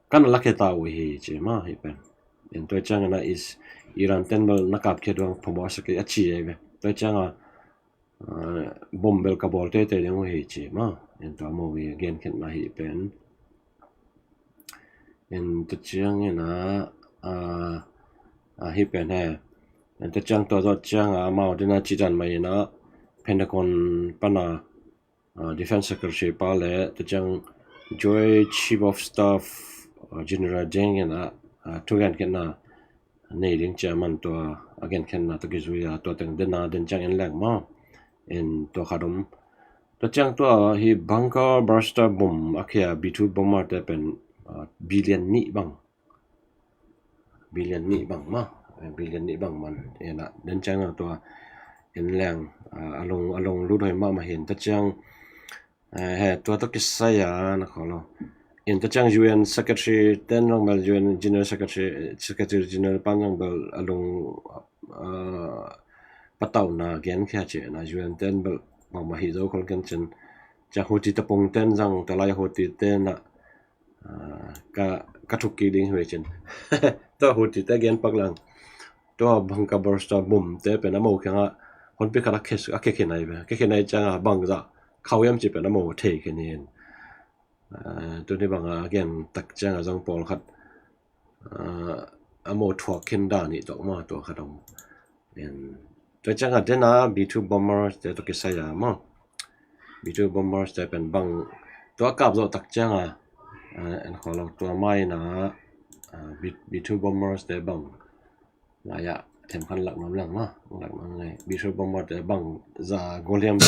ka na lakhia ta uh hi ci mah hih pen. In tua ciangin ah is Iran ten bel na kap khiat uh ang phamawh sa kei a ci ei ve. Tua cianga, ah, bomb bel ka bawl teitei ding uh hi ci mah. In tua amau i genkhiatna hih pen. In tua ciangin ah, ah, ah, hih pen he. In tua ciang tua zawh cianga amau den a ci dan mah in ah Pentagon pan a, ah, Defense Secretary pa le tua ciang Joint Chief of Staff, ah, General Deng in ah, ah, thugenkhiatna nei ding ci-a man tua a genkhiatna tua kizui a tua teng den a den ciang en leng maw. In tua khat om. Tua ciang tua hih bunker buster bomb a khia B two bomber te pen, ah, billion nih bang. Billion nih bang maw. Eh, billion nih bang man. In ah den ciang tua en leng, ah, a long, a long lut hoih mahmah hi in tua ciang, eh, he, tua tawh kisai a na khawl lo. In tua ciang U N Secretary ten zong bel, U N General Secretary, Secretary General pan zong bel a lung, ah, patauhna genkhia ci-in ah U N ten bel bangmah hi zo khol kei cin. Ciang Houthi tapung ten zong tua lai Houthi ten ah, ah, ka, ka thuk kik ding hi ve cin. Tua Houthi te gen pak leng. Tua bunker buster bomb te pen amau kiangah honpi khat a khia, a khia khin ahi ve. A khia khin ahi cianga bangzah khauh hiam cih pen amau thei khin hi in. Ah, tuni banga a gen tak cianga zong pawlkhat, ah, amau thuak khin dan hi tawh maw tua khat om. In tua cianga den a B two bombers te tawh kisai a maw. B two bombers te pen bang tua kap zawh tak cianga, ah, en khawl lo tua ma in ah, ah, B, B two bombers te bang. Lai-ah themkhat lak nuam leng maw, lak nuam leng. B two bomber te bang za gol hiam.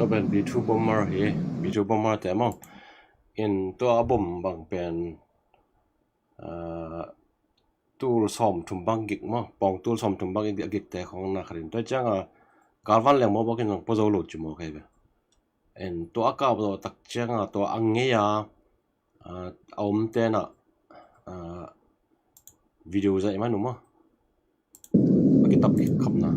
Tua pen B two bomber hi, B two bomber te maw. In tua a bomb bang pen, ah, tul sawmthum bang gik maw, pawng tul sawmthum bang gik, gik te khong na khat in. Tua cianga galvan leng maw bawkin zong pua zo lo ci maw kei ve. En tua a kap zawh tak cianga tua a ngei a, ah, a om ten ah, ah, video zaih man uh maw. A kitap khapna.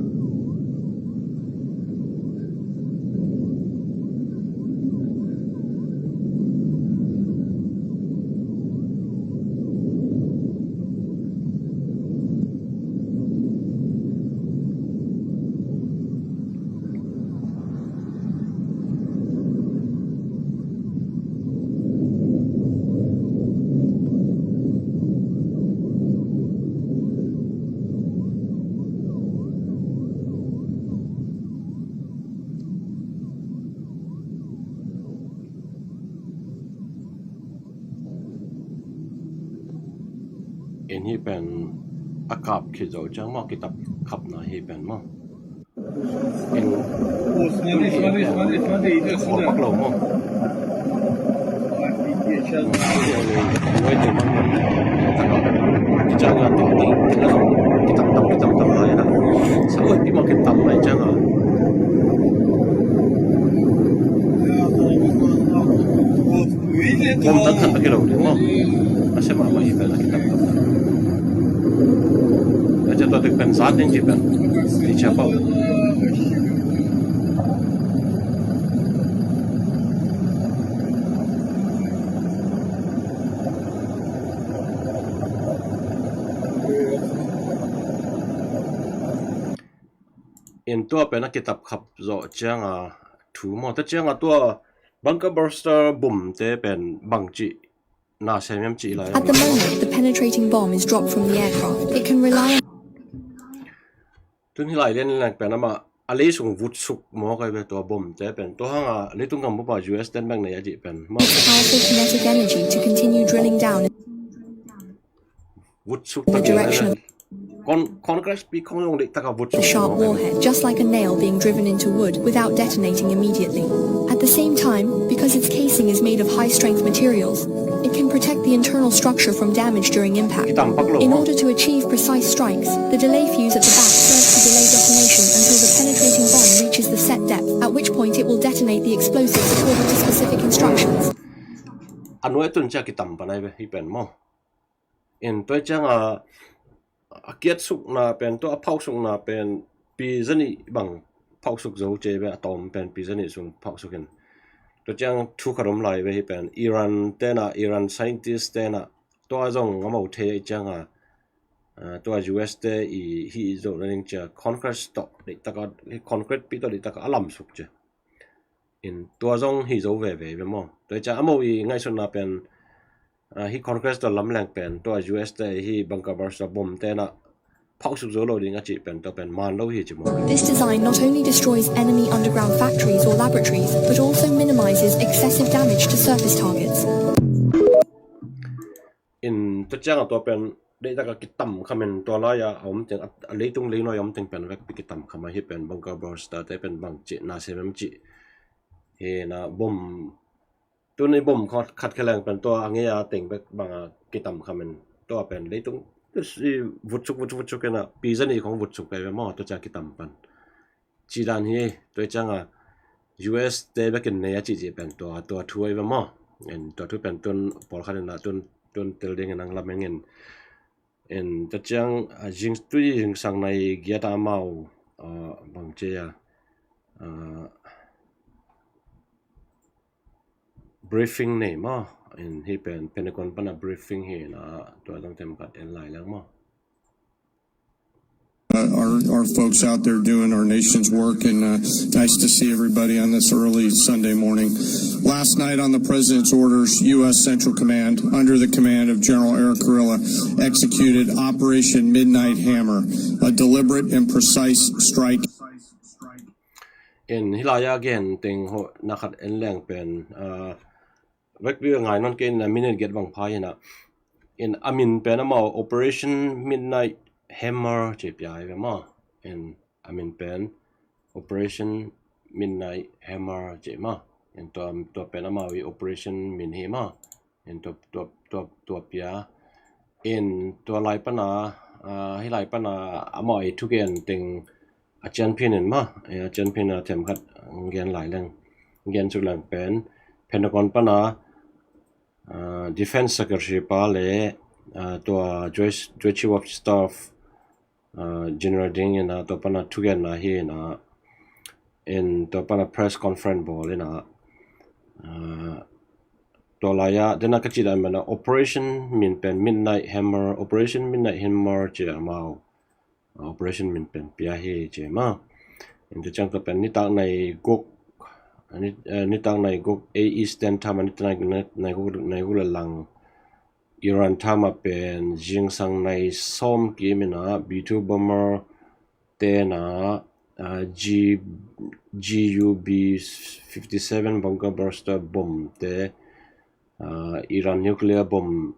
Hih pen a kap khit zawh ciang maw, kitap khapna hih pen maw. In, смотри, смотри, смотри, смотри, идёт сюда. Khuapak lo maw. Офигеть, сейчас. Kitap tam, kitap tam lai na. Sa oi, pi maw kitap lai ciang a. Bom tang khat a kilo ding maw. A sem a mah hi pen a kitam tam. A cia tua tek pen zat ding ci pen. Ti cia pau. In tua pen a kitap khap zawh ciang a thu maw. Tua ciang a tua bunker buster bom te pen bang cih na sem hiam cih lai. At the moment, the penetrating bomb is dropped from the aircraft. It can rely on Tun hih lai lian leng pen amah a lei sung vutsuk maw kai ve tua bom te pen. Tua hang a leitung gam bup a U S ten bek nei a cih pen maw. Powerful kinetic energy to continue drilling down. Vutsuk in the direction of Con Congress pi khong zong dik taka vutsuk. The sharp warhead, just like a nail being driven into wood, without detonating immediately. At the same time, because its casing is made of high-strength materials, it can protect the internal structure from damage during impact. Kitam pak lo. In order to achieve precise strikes, the delay fuse at the back serves to delay detonation until the penetrating bomb reaches the set depth, at which point it will detonate the explosives according to specific instructions. A nuai tun cia kitam pan ai ve, hih pen maw. In tua ciang a, a kiat sukna pen, tua a phauh sukna pen, pi zanih bang phauh suk zo ci ve, a tawm pen pi zanih sung phauh suk in. Tua ciang thu khat om lai ve hih pen, Iran tena, Iran scientist tena, tua zong a mau thei ciang a, a, tua U S te i hih zo na ding cia, concrete tawh, dik taka, concrete pi tawh dik taka a lam suk cia. In tua zong hi zo veve ve maw. Tua i cia a mau i ngaihsutna pen, a, hi Congress tua lam leng pen, tua U S te hi bunker buster bom tena phauh suk zo lo ding a cih pen, tua pen man lo hi ci maw. This design not only destroys enemy underground factories or laboratories, but also minimizes excessive damage to surface targets. In tua ciang a tua pen deih taka kitam khamin tua lai a om teng, a, a leitung leinuai a om teng pen vek pi kitam kham a hih pen bunker buster te pen bang cih na sem em cih. Hi na bom, tuni bom khat, khat kheleng pen tua a ngei a teng vek bang a kitam khamin tua pen leitung i vutsuk, vutsuk, vutsuk kena pi zanih khong vutsuk kai ve maw tua ciang kitam pan. Ci dan hi, tua i ciang a U S te bekin nei a cih cih pen tua, tua thu ai ve maw. En tua thu pen tun pawlkhat in a tun, tun tel ding in ang lam engin. En tua ciang, a, zing, tui zingsang nai giat a amau, a, bang ci a, a, briefing nei maw. En hih pen Pentagon pana briefing hi na tua dang tem khat en lai leng maw. Uh, our, our folks out there doing our nation's work, and, uh, nice to see everybody on this early Sunday morning. Last night, on the president's orders, U S Central Command, under the command of General Eric Kurilla, executed Operation Midnight Hammer, a deliberate and precise strike. In hih lai a gen teng hawh na khat en leng pen, uh, vekpi a ngai nawn kei in a minute giat bang pha hi na. In a min pen amau Operation Midnight Hammer ci pia hi ve maw. In a min pen Operation Midnight Hammer ci maw. In tua, tua pen amau i operation min hi maw. In tua, tua, tua, tua pia. In tua lai pana, a, hih lai pana amau i thugen teng a cianphin in maw, a cianphin a them khat gen lai leng, gen suk leng pen Pentagon pana, a, Defense Secretary pa le, a, tua Joint, Joint Chief of Staff, a, General ding in a, tua pana thugenna hi in a, in tua pana press conference bawl in a, a, tua lai a, dena ka ci dan mana Operation min pen Midnight Hammer, Operation Midnight Hammer ci a amau. Operation min pen pia hi ci maw. In tua ciang tua pen nitak nai guk, ni, eh, nitak nai guk A Eastern time a nitak nai, nai guk, nai guk le lang Iran time a pen zingsang nai sawm kim in a B two bomber tena, ah, G, G U B fifty seven bunker buster bomb te, ah, Iran nuclear bomb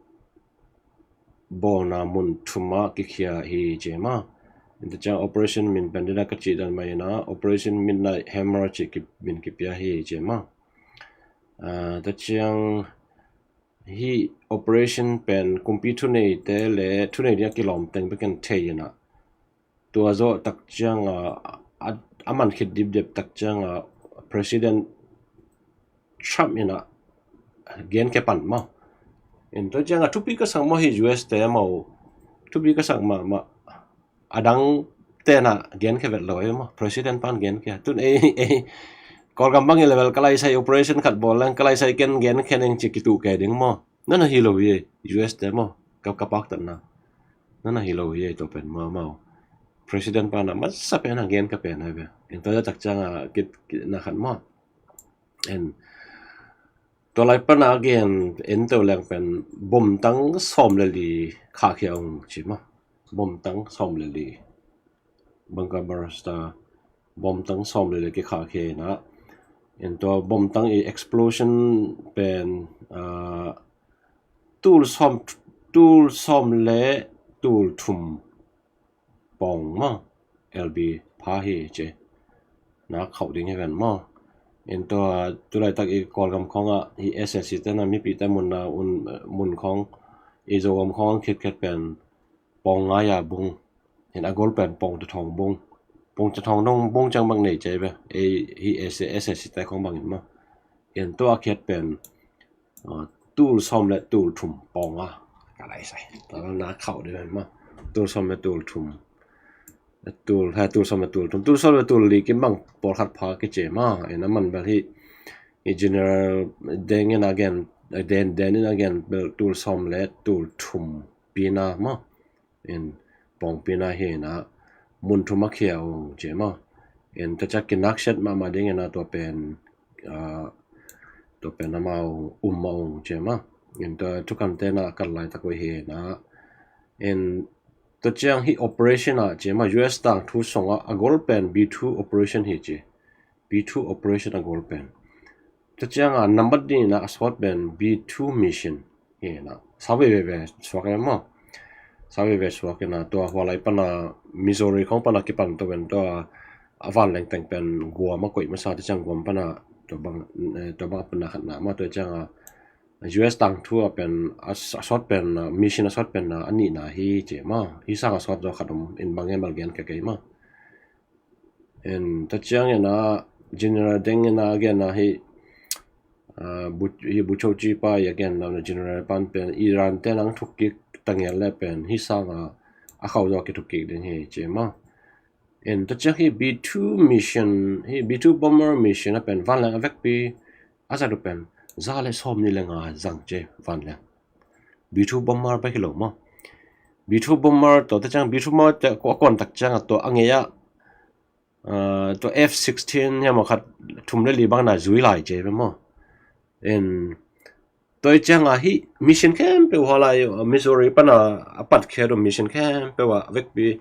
bawlna mun thum ah kikhia hi ci maw. Tua ciang operation min pen dina ka cih dan mah ina, Operation Midnight Hammer cih ki, min kipia hi ci maw. Ah, tua ciang hih operation pen kumpi thuneite le thunei ding a kilawm teng bek in thei ina, tua zawh tak ciang a, a, a man khit dipdep tak ciang a President Trump ina genkhia pan maw. In tua ciang a thupi ka sak maw, hih U S te maw, thupi ka sak mahmah. A dang tena genkhia vet lo ei maw, President pan genkhia. Tun ei, ei Kawlgam bangin level ka laisai operation khat bawl leng ka laisai ken genkhia ning ci kituh kei ding maw. Nana hi lo hi ei, U S te maw, ka, ka paktatna. Nana hi lo hi ei, tua pen maw maw. President pana masa pen a genkhia pen ai ve. In tua tak ciang a kit, kit na khat maw. En tua lai pana a gen en tua leng pen bomtang sawm le li khahkhia ung ci maw. Bomtang sawm le li. Bunker burster, bomtang sawm le li kikhahkhia ina. En tua bomtang i explosion pen, ah, tul sawm, tul sawm le tul thum pawng maw, L B pha hi ci. Na khauh ding hi ven maw. En tua tulaitak i Kawlgam khawngah i S S C tena mipite munna un, mun khawng i Zogam khawng khitkhet pen pawng ngai a bung. En a gol pen pawng tathawng bung. Pawng tathawng dong bung ciang bang nei ci ve. Ei hih S S C te khawng bangin maw. En tua a khiat pen, ah, tul sawm le tul thum pawng a. Ka laisai. Tua na khauh ding ven maw. Tul sawm le tul thum. Tul, ha, tul sawm le tul thum. Tul sawm le tul li kim bang pawlkhat pha kici maw. En a man bel hih i General Deng in a gen, Deng, Deng in a gen bel tul sawm le tul thum pina maw. En pawngpina hi ina mun thum a khia ung ci maw. En tua ciang kinaksiat mahmah ding ina tua pen, ah, tua pen amau um mah ung ci maw. En tua thukan tena kal laitak uh hi ina. En tua ciang hih operation ah ci maw, U S tangthu sungah a gol pen B two operation hi ci. B two operation a gol pen. Tua ciang a nambat ding ina a sawt pen B two mission hi ina. Sau veve suak ina maw. Sau veve suak ina tua hua lai pana Missouri khawng pana kipan tua pen tua a vanleng teng pen Guam a koih masa tua ciang Guam pana tua bang, eh, tua bang a pana khatna maw tua ciang a U S tangthu a pen a, a sawt pen, ah, mission a sawt pen, ah, a nihna hi ci maw. Hih sang a sawt zaw khat om in bang e mal gen ka kei maw. En tua ciang ina General Deng ina a genna hi, ah, bu, hi bu cho ci pa i a genna General pan pen Iran te nang thuk kik tangel le pen hih sang a a khauh zaw kithuk kik ding hi ci maw. En tua ciang hi B two mission, hi B two bomber mission a pen vanleng a vekpi a zat uh pen za le sawm nih le nga zang ci vanleng. B two bomber bek hi lo maw. B two bomber tua tua ciang B two bomber te a kuan tak ciang a tua a ngei a, ah, tua F sixteen hiam a khat thum le li bang na zui lai ci ve maw. En tua i ciang a hih mission khempeuh hua lai, ah, Missouri pana a pat khia tua mission khempeuh a vekpi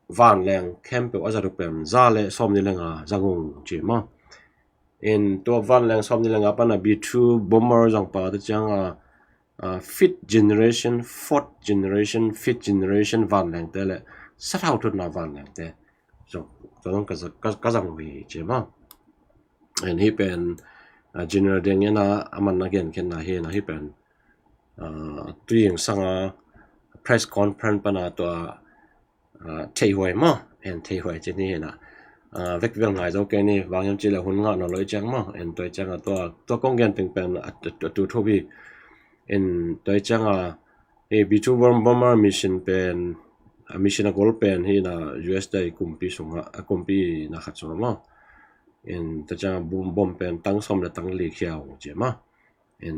vanleng khempeuh a zat uh pen za le sawm nih le nga zang ung ci maw. En tua vanleng sawm nih le nga pana B two bomber zang pa tua ciang a, ah, fifth generation, fourth generation, fifth generation vanleng te le sathau thutna vanleng te zong, zong ka, ka, ka zang uh hi ci maw. En hih pen, ah, General Deng ina a man a genkhiatna hi ina hih pen, ah, tui ing sanga press conference pana tua, ah, theihuai maw. En theihuai ci ni hi ina, ah, vekpi bel ngai zo kei ni vang hiam ci le hun ngah nawn lo i ciang maw. En tua i ciang a tua, tua kong gen teng pen a, a, a tu thup hi. En tua i ciang a, eh, B two bom-, bomber mission pen, a mission a gol pen hi ina U S te kumpi sungah, a kumpi na khat sungah maw. En tua ciang a bom, bom pen tang sawm le tang li khia ung ci maw. En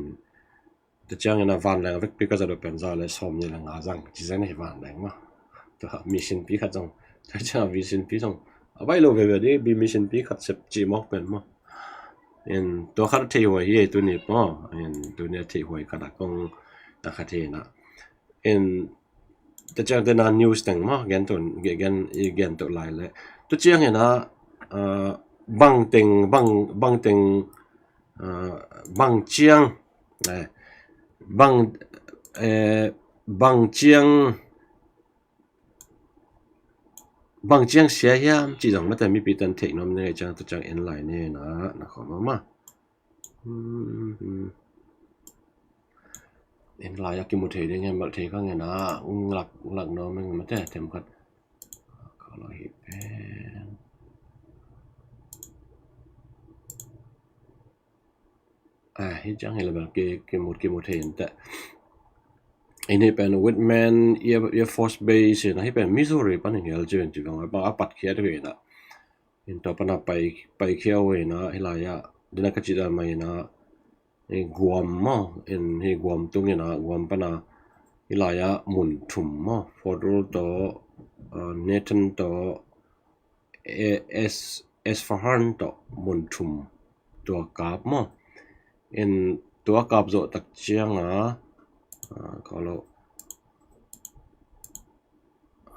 tua ciang ina vanleng a vekpi ka zat uh pen za le sawm nih le nga zang ci zen hi vanleng maw. Tua mission pi khat zong, tua ciang a mission pi zong a baih lo veve ding, bi mission pi khat sep ci mawk pen maw. En tua khat a theihuai hi ei tuni maw. En tuni a theihuai khat a kong na khat hi ina. En tua ciang tena news teng maw gen tua, gen, gen, i gen tua lai le. Tua ciang ina, ah, bang teng, bang, bang teng, ah, bang ciang, eh, bang, eh, bang ciang bang ciang sia hiam ci zong mate mipi tan theih nuam ni ngai ciang tu ciang en lai ni na na khawm ma. En lai a kimu thei ding hiam, malh thei kha nge na. Lak lak nuam ing mate themkhat. Ka lo hi pen. Ah, hi ciang hi level ki, kimu, kimu thei in teh. Ini pen Whitman Air, Air Force Base hi na, hi pen Missouri pan hi ngel ci ven ci vang a pat khiat hi na. In tua pana pai, pai khiau hi na, hi lai a dina ka ci dan mai na. Hi Guam maw, in hi Guam tung hi na, Guam pana hi lai a mun thum maw, Fort Ord to, uh, Nathan to, S, Isfahan tawh mun thum tua kap maw. In tua kap zawh tak cianga, ah, ka lo,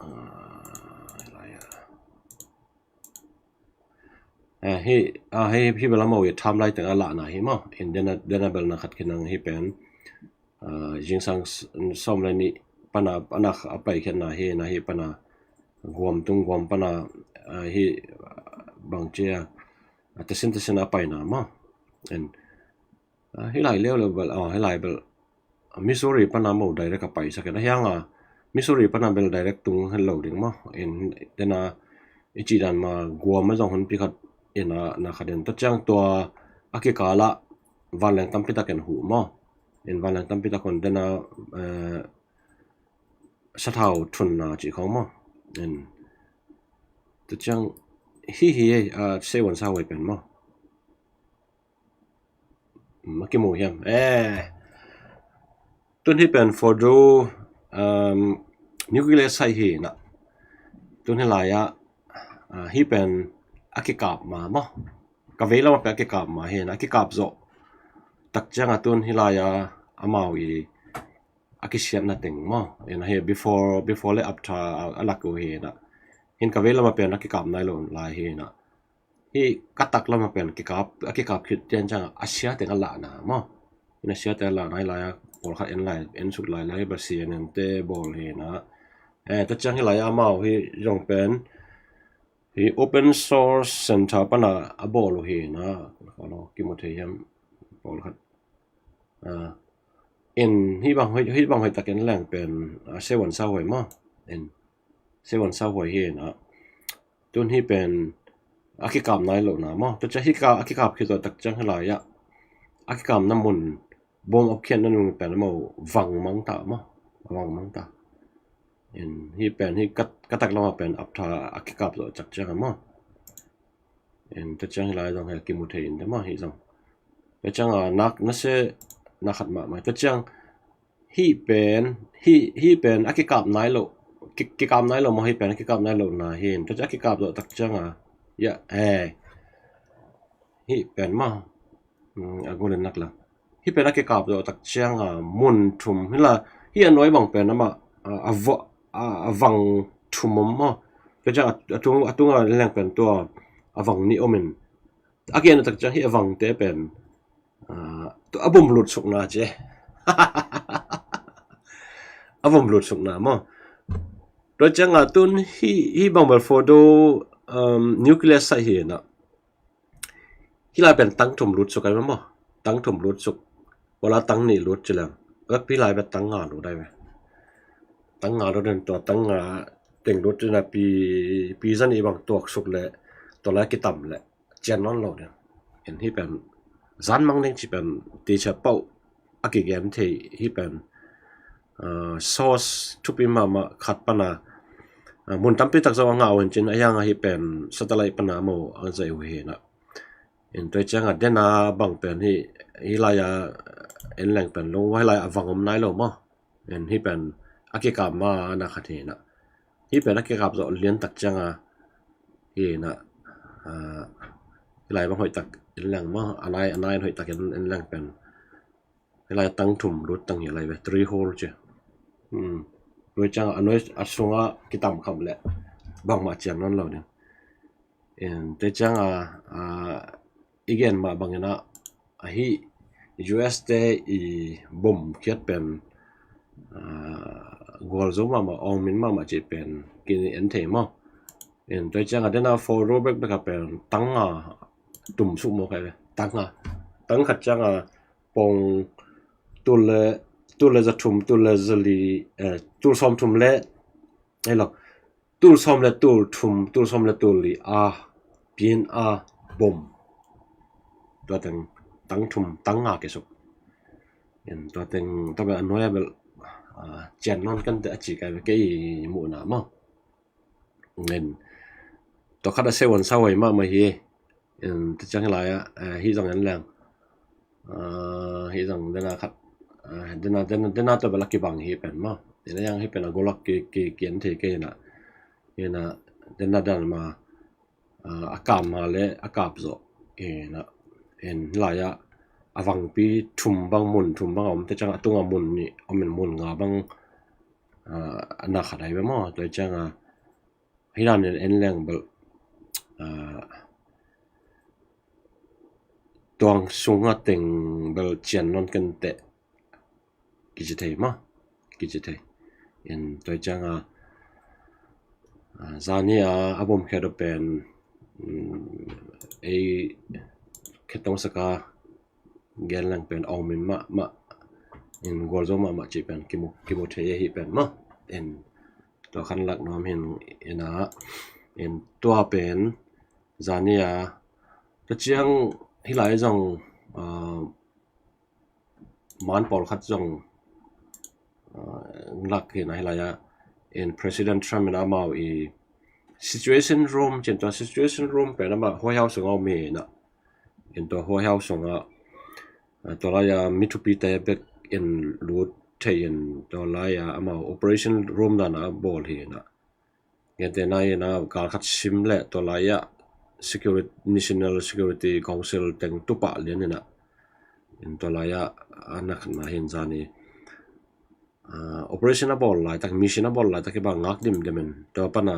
ah, lai a. Ah, hi, ah, hi, hi bel amau i tham lai teng a lahna hi maw. In dena, dena bel na khat kinang hi pen. Ah, zingsang sawm le nih pana, pana a paikhiatna hi na, hi pana Guam tung, Guam pana, ah, hi, ah, bang cia, ah, tesin tesin a paina maw. En, ah, hi lai leuleu bel, ah, hi lai bel, ah, Missouri pana maw direct a paisa kena hianga, Missouri pana bel direct tung hen lo ding maw. En, dena i ci dan ma Guam a zong hun pi khat ina, na khat in ta ciang tua a kikala vanleng tampi tak en huh maw. In vanleng tampi tak hun dena, eh, sathau thunna ci khong maw. In ta ciang hi hi, ah, seven sa huai pen maw. Ma kimu hiam. Eh. Tun hi pen Fordow, um, nuclear site hi na. Tun hi lai a, ah, hi pen a kikap ma maw. Ka vei lama pen a kikap ma hi na, a kikap zawh tak cianga tun hi lai a amau i a kisiatna teng maw. Ina hi before, before le after a, a lak uh hi na. Hin ka vei lama pen a kikap nai lo lai hi na. Hi ka tak lama pen kikap, a kikap khit tian ciang a sia teng a lahna maw. Ina sia teng a lahna hi lai a, pawlkhat en lai, en suk lai lai, hi ba C N N te bawl hi na. Eh, ta ciang hi lai a amau hi zong pen hi open source center pana a bawl uh hi na. Ka lo kimu thei hiam pawlkhat. Ah, in hi bang hoih, hi bang hoih tak en leng pen, ah, seven sa huai maw. In seven sa huai hi na. Tun hi pen a kikap nai lo na maw. Tu cia hi ka, a kikap khit tak ciang hi lai a, a kikapna mun bom a khiatna nung pen maw vang mang ta maw. Vang mang ta. In hi pen hi ka, ka tak lama pen after a kikap zawh tak cianga maw. In ta ciang hi lai zong hi kimu thei in te maw hi zong. Ta cianga nak na se na khat mahmah. Ta ciang hi pen, hi, hi pen a kikap nai lo, ki, kikap nai lo maw, hi pen a kikap nai lo na hi. Ta ciang a kikap zawh tak cianga, ya, eh. Hi pen maw. Hmm, a gol in nak la. Hi pen a kikap zawh tak cianga mun thum hi la, hi a nuai bang pen amah, a, a va, a, a vang thum om maw. Ka ciang a, a tung, a tunga leng pen tua a vang nih om in. A kian tak ciang hi a vangte pen, ah, tu a bom lut sukna ci. A bom lut sukna maw. Tua cianga tun hi, hi bang bel Fordow, um, nuclear site hi na. Hi lai pen tang thum lut suk ai maw. Tang thum lut suk. Wala tang nih lut ci leng. Wek pi lai pen tang nga lut ai ve. Tang nga lut den tua tang nga teng lut ci na pi, pi zan i bang tuak suk le. Tua lai kitam le. Cian non lo den. En hi pen zan mang ding ci pen ti cia pau. A kigen thei hi pen, ah, source thupi mahmah khat pana, ah, mun tampi tak zong a ngah uh hin cin a hiang a hi pen satellite pana maw a zai uh hi na. In tua cianga dena bang pen hi, hi lai a en leng pen lo, hi lai a vang om nai lo maw. In hi pen a kikap ma na khat hi na. Hi pen a kikap zawh lian tak cianga hi na. Ah, hi lai bang hoih tak en leng maw, a nai, a nai hoih tak en, en leng pen. Hi lai tang thum lut tang hi lai ve, three hole ci. Hmm. Tua ciang a nuai a sunga kitam kham le bangmah ciang non lo ding. In te cianga, a, i gen mah bangin a, a hi U S te i bom khiat pen, a, gualzo mahmah, awngmin mahmah cih pen ki en thei maw. In tua ciangah dena photo bekbek a pen tang a tum suk maw kai ve. Tang a, tang khat ciangah pong tul le, tul le za thum, tul le za li, eh, tul sawm thum le, ei lo, tul sawm le tul thum, tul sawm le tul li a, pian a, bom. Tua teng tang thum, tang nga ke suk. In tua teng tua bel a nuai a bel, ah, cian nawn kan te a ci kai ve kei muhna maw. Ngen tua khat a sewan sa huai mahmah hi. In tua ciang hi lai ah, eh, hi zong en leng. Ah, hi zong dena khat, ah, dena, dena, dena tua bel a kibang hi pen maw. Dena yang hi pen a golak ki, ki, ki en thei kei na. Ina dena dan ma, ah, a kap ma le a kap zawh. Ina, in lai ah a vangpi thum bang, mun thum bang a om, tua ciang a tunga mun nih om in mun nga bang, ah, a na khat ai ve maw. Tua ciang a hi dan en leng bel, ah, tuang sunga teng bel cian nawn kan te kici thei maw, kici thei. In tua ciang a, ah, zani a, a bom khe do pen, mm, ei khetong saka gen lang pen awngmin mahmah, in gualzo mahmah cih pen kimu, kimu thei ahi pen maw. In tua khan lak nuam hin ina, in tua pen zani a, tua ciang hi lai zong, ah, man pawlkhat zong, ah, lak hi na hi lai ah, in President Trump in amau i Situation Room, cin tua Situation Room pen amah White House sungah om hi na. In tua White House sungah, ah, tua lai ah mi thupite bek in lut thei in tua lai ah amau Operation Room dan a bawl hi na. Gentehna in a gal khat sim leh tua lai ah security, National Security Council teng tupah lian in a, in tua lai ah a na khatna hin zani, ah, operation a bawl laitak, mission a bawl laitak hi bang ngak dimdem in tua pana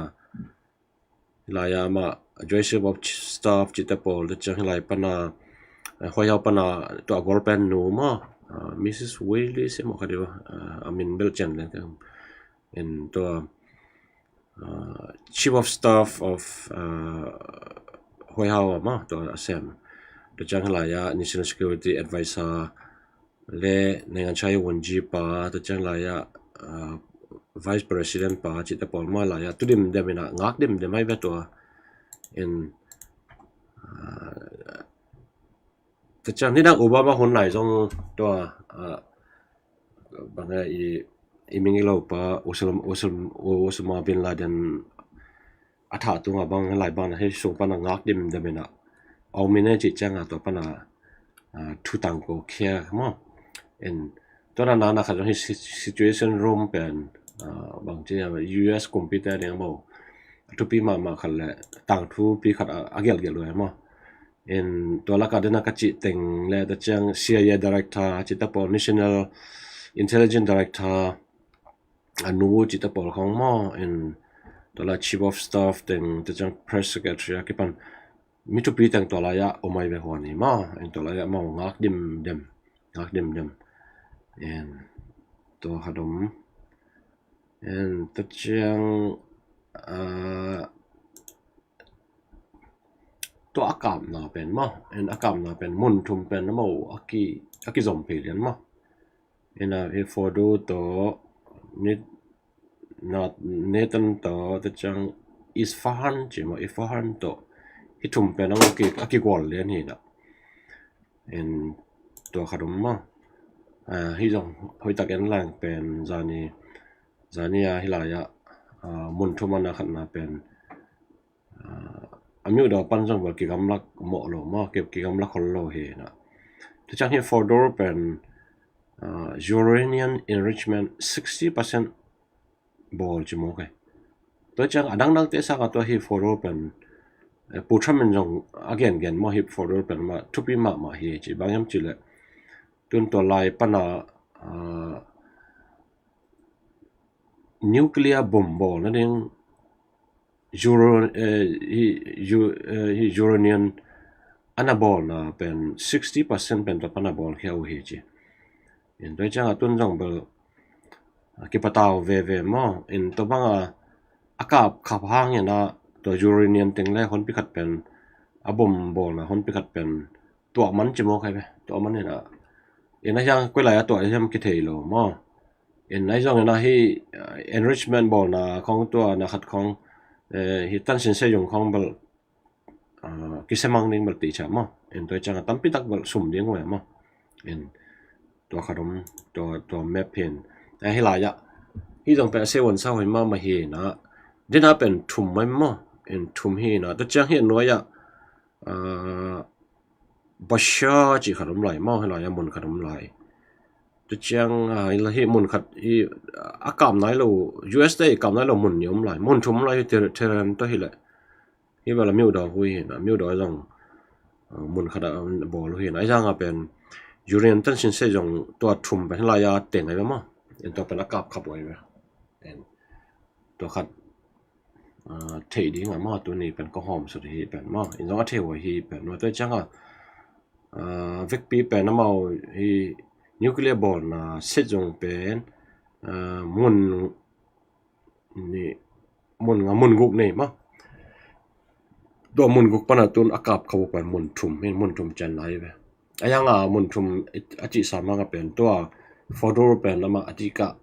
lai ah amah Joint Chief of Staff cihte pawl, tua ciang hi lai pana, eh, White House pana tua a golpen nu maw, ah, Missus Willis emaw kha dih, ah, a min bel cian leng in tua, ah, Chief of Staff of, ah, White House maw, tua a sem. Tua ciang hi lai ah National Security Advisor le နိုင်ငံခြားရေးဝန်ကြီး pa, tua ciang lai ah, ah, Vice President pa cihte pawl maw lai ah tu dimdem in a ngak dimdem ai ve tua. In, ah, tua ciang nidang Obama hun lai zong tua, ah, bang a i, i ming i lo pa Osama, Osama, Osama bin Laden a thah tungah bang lai bang na hei sung pana ngak dimdem in a awngmin a cih ciangah tua pana, ah, thu tangko khia maw. In tua na na khat zong hi si-, Situation Room pen, ah, bang ci a U S kumpite ding maw, a thupi mahmah khat le tangthupi khat a, a gelgel uh ai maw. In tua laka dena ka cih teng le tua ciang C I A Director cihte pawl, National Intelligence Director a nu cihte pawl khong maw, in tua lai Chief of Staff teng, tua ciang Press Secretary a kipan mi thupi teng tua lai ah om ai ve huan hi maw. In tua lai ah maw ngak dimdem, ngak dimdem. In tua khat om. In tua ciang, ah, tua a kapna pen maw, in a kapna pen mun thum pen a maw a ki, a kizom phei lian maw. In a hi photo tawh ni, na, Nathan tawh, tua ciang Isfahan ci maw, Isfahan tawh hi thum pen a maw a ki, a kigual lian hi na. In tua khat om maw. Ah, hi zong hoihtak en lang pen zani, zani a hi lai ah, ah, mun thum a na khatna pen, ah, a miuh daw pan zong bel kigamlak mawh lo maw, ki, kigamlak khol lo hi na. Tua ciang hi photo pen, ah, uranium enrichment sixty percent bawl ci maw kai. Tua ciang a dangdangte sangah tua hi photo pen, eh, Pu Trump in zong a gengen maw hi photo pen mah thupi mahmah hi ci, bang hiam cih leh tun tua lai pana, ah, nuclear bomb bawl nading uro-, eh, hi, u-, eh, hi uranium a na bawlna pen sixty percent pen tua pana bawl khia uh hi ci. In tua ciangah tun zong bel a kipatau veve maw. In tua banga a kap khap hangin a tua uranium teng le honpi khat pen a bom bawlna honpi khat pen tuak man ci maw kai ve, tuak man in a, in a hiang koi lai a tuak hiam kithei lo maw. In a hi zongin a hi enrichment bawlna khong tua na khat khong hi tansin se zong khong bel kisemang ding bel ti cha maw. In tua ciang a tampi tak bel sum ding ve maw. In tua khat om, tua tua map hin a hi lai a hi zong pen a se wan sa hoi ma ma hi na, dina pen thum mai maw. In thum hi na, tua ciang hi nuai a Basha ci khat om lai maw, hi lai a mun khat om lai. Tua ciang a hi mun khat hi a kap nai lo, U S te i kap nai lo mun ni om lai, mun thum om lai hi Tehran to hi le. Hi bel a miudaw hui hi na, miudaw zong mun khat a bawl hui hi na, a hi zang a pen uranium tansin se zong tua thum pen hi lai a teng ai maw. In tua pen a kap khap ai ve. Tua khat thei ding a maw, tuni pen ka hawm sut hi pen maw, in zong a thei huai hi pen maw. Tua ciang a vekpi pen amau hi nuclear bawlna set zong pen mun ni, mun nga, mun guk nei maw. Tua mun guk pana tun a kap kha uh pen mun thum hi, mun thum cian lai ve. A hi zang a mun thum a cih sa manga pen tua Fordow pen ama a cih kah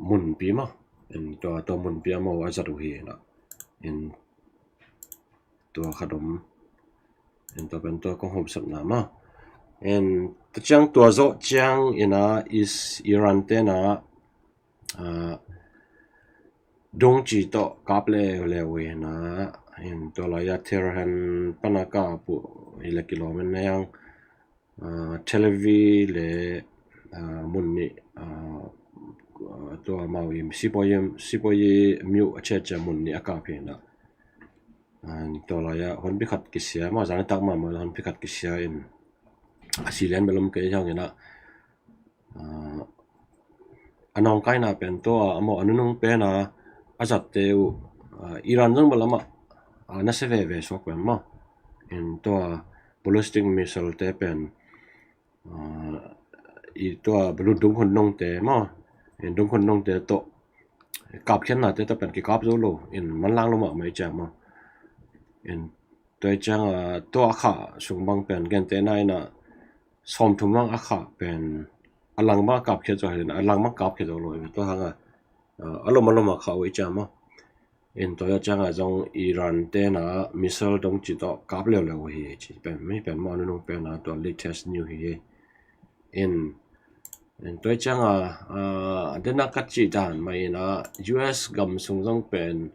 munpi maw. In tua tua munpi a maw a zat uh hi na. In tua khat om. In tua pen tua kong hawm sat na maw. In tua ciang tua zawh ciang in a is Iran te na dungci tawh kap leuleu uh hi na. In tua lai a Tehran pana kap uh hi le kilawm in a hi zang Tel Aviv le mun nih tua mau i sipawi, sipawi miuh a ciacia mun nih a kap hi na. Tua lai a honpi khat kisia maw, zanitak mahmah honpi khat kisia in a si lian bel om kei hi zang in a a nawngkaina pen tua a maw a nunung pen a a zatte uh Iran zong bel amah a nasia veve suak pen maw. In tua ballistic missile te pen i tua bel dungkhun nongte maw. In dungkhun nongte tawh kapkhiatnate tawh pen kikap zo lo, in manlang lo mahmah i ciang maw. In tua i ciang a tua kha sung bang pen gentehna in a sawmthum bang a kha pen a lang bang a kapkhiat zo hi, a lang bang kapkhiat zo lo, in tua hang a a lom a lom a kha uh i ciang maw. In tua i ciang a zong Iran te na missile dungci tawh kap leuleu uh hi ci pen, mi pen maw a nunung pen a tua latest news hi. In, in tua i ciang a dena ka cih dan mai in a U S gam sung zong pen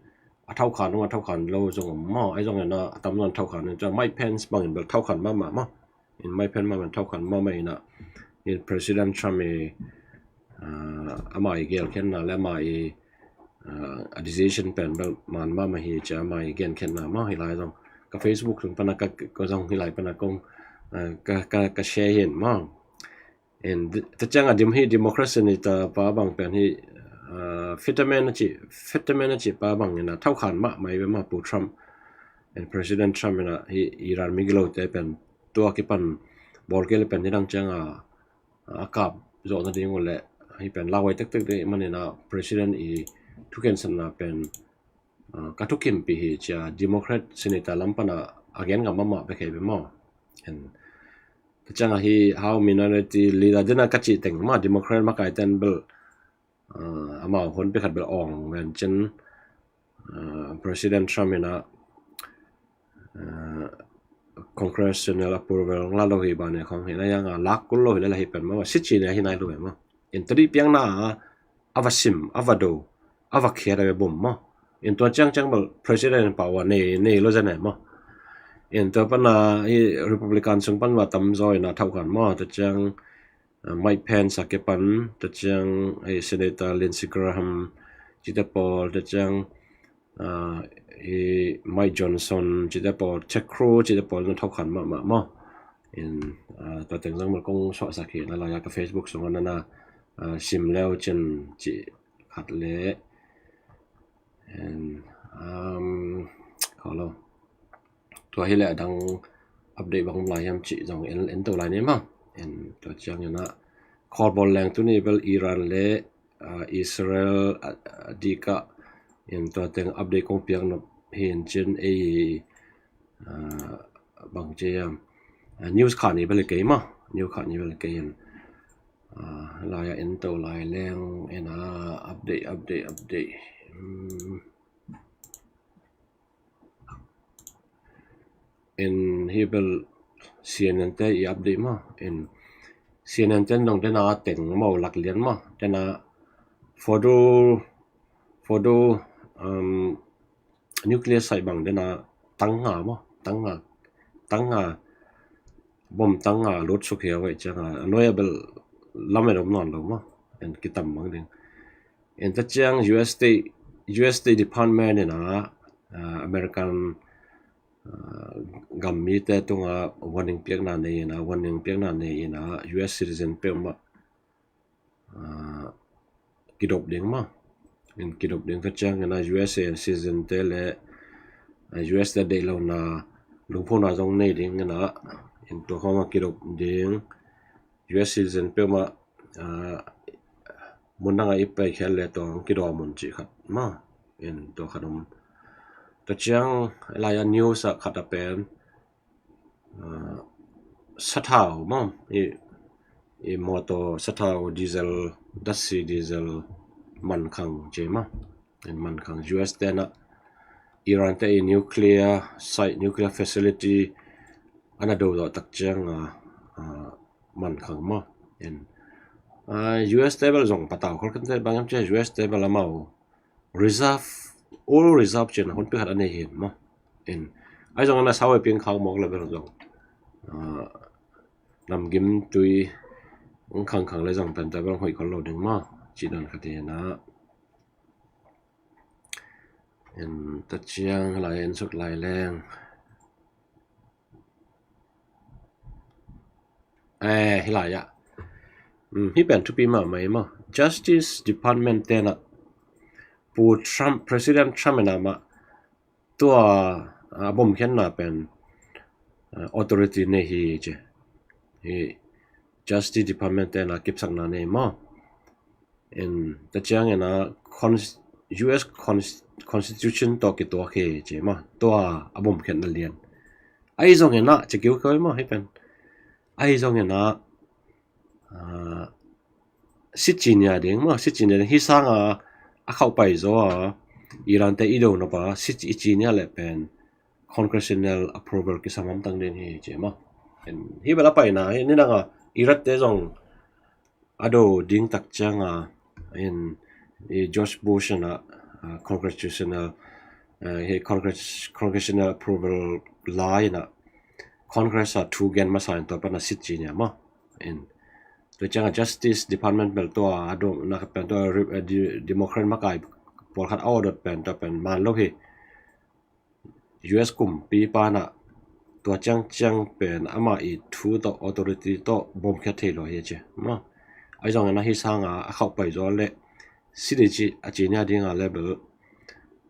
a thokhan lo, a thokhan lo zong om maw. A hi zong in a a tam zong thokhan in tua Mike Pence bangin bel thokhan mahmah maw. In Mike Pence mahmah thokhan mahmah in a, in President Trump i ama i gelkhiatna le ama i a decision pen bel man mahmah hi cia ama i genkhiatna maw. Hi lai zong ka Facebook sung pana ka zong hi lai pana kong ka share hi in maw. In tua ciang a dim hi Democrat Senator pa bang pen hi Fetterman a ci, Fetterman a ci pa bang in a thokhan mahmah i ve maw Pu Trump. In President Trump in a hi Iran migilote pen tua kipan bawl kei le pen hi dang ciang a a kap zawh nading uh le hi pen lauhuai tektek ding manin a President i thukhensatna pen ka thukimpih hi cia Democrat Senator lam pana a gen ngam mahmah bek hi ve maw. Tua ciang a hi House Minority Leader dena ka cih teng maw Democrat makai ten bel amau honpi khat bel awng ven cin President Trump in a congressional approval la lo hi bane khong hi na yang a lak kul lo hi le la hi pen maw si ci ne hi nai lo hi maw. In tadi piang na a va sim a va do a va khiat a ve bom maw. In tua ciang ciang bel President in power nei nei lo zane maw. In tua pana hi Republican sung pan va tam zaw in a thau khan maw tua ciang Mike Pence a kipan tua ciang Senator Lindsey Graham cite pawl tua ciang Mike Johnson cite pawl, Ted Cruz cite pawl na thau khan mahmah maw. In tua teng zong mal kong suahsak hi na lai a ka Facebook sung a na na sim leu cin ci khat le. Tua hi le a dang update bang lai hiam ci zong en to lai ni maw. Tua ciang in a Khawlbawl leng tuni bel Iran le, ah, Israel, ah, ah, dikah in tua teng update kong piak nop hi in cin ei, ah, bang ci hiam, ah, news khat ni bel kei maw, news khat ni bel kei in, ah, lai-ah en to lai leng en a update, update, update. Hmm. In hi bel C N N te i update maw. In C N N te dong dena teng maw lak lian maw. Dena Fordo, Fordo, um, nuclear site bang dena tang nga maw. Tang nga, tang nga, bom tang nga lut suk hi a vai ciang a. A nuai a bel lamen om nawn lo maw. In kitam bang ding. In ta ciang U S State, U S State Department in a, ah, American, ah, gam mite tunga warning piakna nei in a, warning piakna nei in a, U S citizen peuhmah, ah, kidop ding maw. In kidop ding ta ciang in a U S citizen te le, ah, U S te deih lona lungphona zong nei ding in a, in tua khawng a kidop ding. U S citizen peuhmah, ah, mun dangah i pai khial le tua hong kidawm un cih khat maw. In tua khat om. Tua ciang lai-a news ah khat a pen, ah, sathau maw. I, i mawtaw sathau diesel, datsi diesel mankhang ci maw. In mankhang U S te na Iran te i nuclear site, nuclear facility ana do zawh tak ciang a, ah, mankhang maw. In, ah, U S te bel zong patau khol kan te bang hiam ci a U S te bel amau reserve, all reserve ci in a hunpi khat a nei hi in maw. In, ahi zong ana sau a piang khak mawk le bel zong, ah, namgim tui hong khangkhang le zong pen ta bel hong hoih khol lo ding maw. Ci dan khat hi in a. In ta ciang lai in suk lai leng. Eh, hi lai ah. Hmm, hi pen thupi mahmah hi maw. Justice Department te na Pu Trump, President Trump in a mah tua, ah, a bomkhiatna pen, ah, authority nei hi ci. Hi Justice Department te na kipsakna nei maw. In ta ciang in a cons-, U S cons-, Constitution tawh kituak hi ci maw. Tua a bomkhiatna lian. Ahi zong in a ci kiukiu hi maw hi pen. Ahi zong in a, ah, sit ci nia ding maw, sit ci nia ding. Hi sang a, a khauh pai zaw a, Iran te i do nop a, sit i ci nia le pen congressional approval kisam hamtang ding hi ci maw. In hi bel a paina hi, ni dang a Iraq te zong a do ding tak ciang a, in i George Bush in a, ah, congressional, ah, hi Congress, congressional approval la in a Congress a thu gen masa in tua pan a sit ci nia maw. In tua ciang a Justice Department bel tua a do na khat pen tua re-, eh, de-, Democrat makai pawlkhat a order pen tua pen man lo hi. U S kumpipa na tua ciangciang pen ama i thu tawh authority tawh bomkhiat thei lo hi ci maw. Ahi zong in a hi sang a, a khauh pai zaw le sit i ci, a ci nia ding a le bel,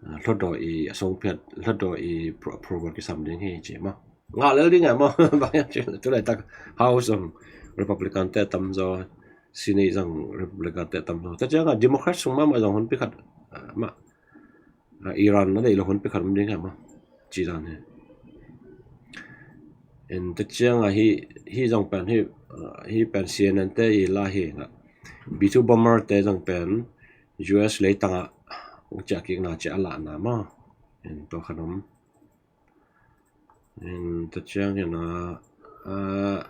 ah, hlutdaw i a songphiat, hlutdaw i pro-, approval kisam ding hi ci maw. Ngah lel ding a maw. Bang hiam ci tu laitak House zong Republican te tam zaw, Senate zong Republican te tam zaw. Ta ciang a Democrat sung mahmah zong hunpi khat, ah, mah, ah, Iran a deih lo hunpi khat om ding a maw. Ci dan hi. In ta ciang a hi, hi zong pen hi, ah, hi pen C N N te i la hi na. B two bomber te zong pen U S leitang a hong ciah kikna ci a lahna maw. In tua khat om. In ta ciang in a, ah,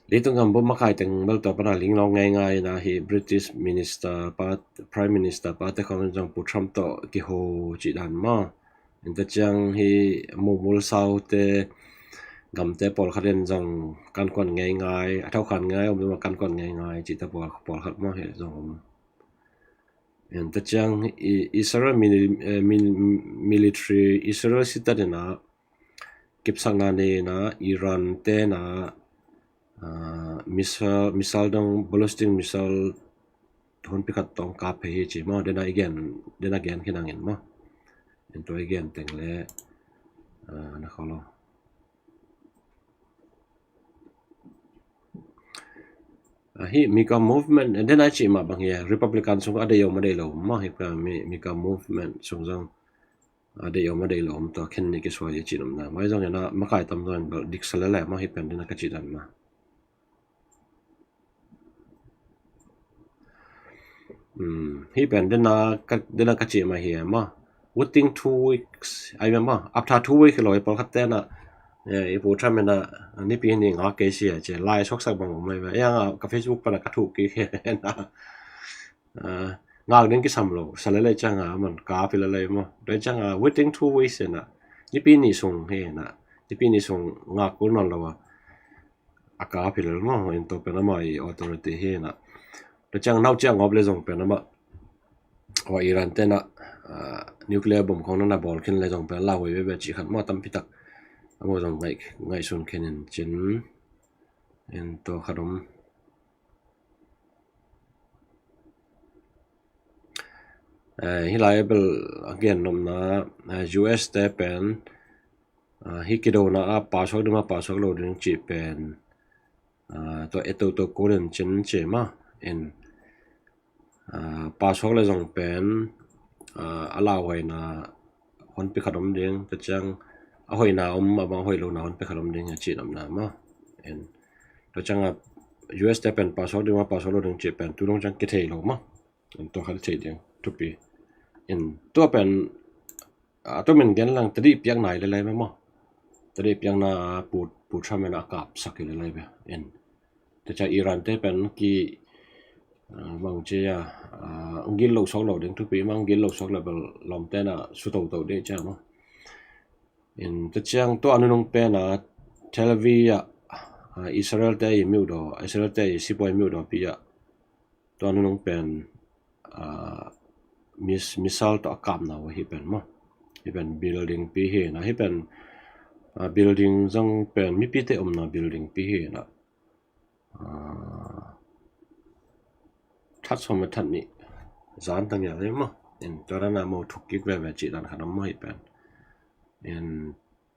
leitung gam bom makai teng bel tua pan a linglawng ngeingai in a hi British minister pa, Prime Minister pa te khawng in zong Pu Trump tawh kiho cih dan maw. In ta ciang hi mumul sau te gamte pawlkhat in zong kankuan ngeingai, a thokhan ngai om zong kankuan ngeingai cih te pawl, pawlkhat maw hi zong om. In ta ciang i, Israel mili-, eh, mil-, military, Israel sitat in a kipsakna nei in a Iran te na, ah, missile, missile dong, ballistic missile hunpi khat tawh kap hi ci maw, dena i gen, dena gen khin hangin maw. In tua i gen teng le, ah, na kholo. Ahi, Mika movement, eh, den a cih mah bang hi, Republican sung a deih om a deih lo om mah hi, ka mi, Mika movement sung zong a deih om a deih lo om, tua khen nih kisuai hi cih om na. Mai zong ina makai tam zong gal dik sa lele mah hi pen den a ka cih dan mah. Hmm, hi pen den a ka, den a ka cih mah hi mah. Within two weeks, ai mah, after two weeks lo, i pawlkhat te na, eh, i pu Trump ina, nipi ni nga kei sia, ci lai suaksak bang om mai mah. Yang a ka Facebook pana ka thuh kik hi na. Ah, ngak ding kisam lo, sa lele ciang a man kap hi lele maw. Tua ciang a within two weeks hi na, nipi ni sung hi na, nipi ni sung ngak kul nawn lo a, a kap hi lele maw. In tua pen amah i authority hi na. Tua ciang nau ciang ngawp le zong pen amah, wa Iran te na, ah, nuclear bomb khong na na bawl khin le zong pen lauhuai veve cih khat maw, tampi tak amah zong ngaih, ngaihsun khin in cin. In tua khat om. Eh, hi lai bel a gen nopna, eh, U S te pen, ah, hi kidona a pasuak ding ma pasuak lo ding cih pen, ah, tua e toto ko den cin ci ma in, ah, pasuak le zong pen, ah, a lauhuaina honpi khat om ding, tua ciang a hoihna om, a bang hoih lona honpi khat om ding a cih nopna ma. In tua ciang a U S te pen pasuak ding ma pasuak lo ding cih pen tu dong ciang kithei lo ma. In tua khat i thei ding thupi. In tua pen, a tua min gen lang tadi piak nai le lai ma maw. Tadi piakna pu, pu Trump in a kapsak hi le lai ve. In tua ciang Iran te pen ki, ah, bang ci a, ah, gil lo suak lo ding thupi ma, gil lo suak le bel lawmte na su toto ding ciang maw. In tua ciang tua a nunung pen a Tel Aviv ah, ah, Israel te i miudaw, Israel te i sipuai miudaw pi ah tua nunung pen, ah, mis-, missile tawh a kapna uh hi pen maw. Hi pen building pi hi na, hi pen, ah, building zong pen mipite omna building pi hi na. Ah, that sawm le that nih zan tang ya le maw. In tua dan a maw thuk kik veve cih dan khat om maw hi pen. In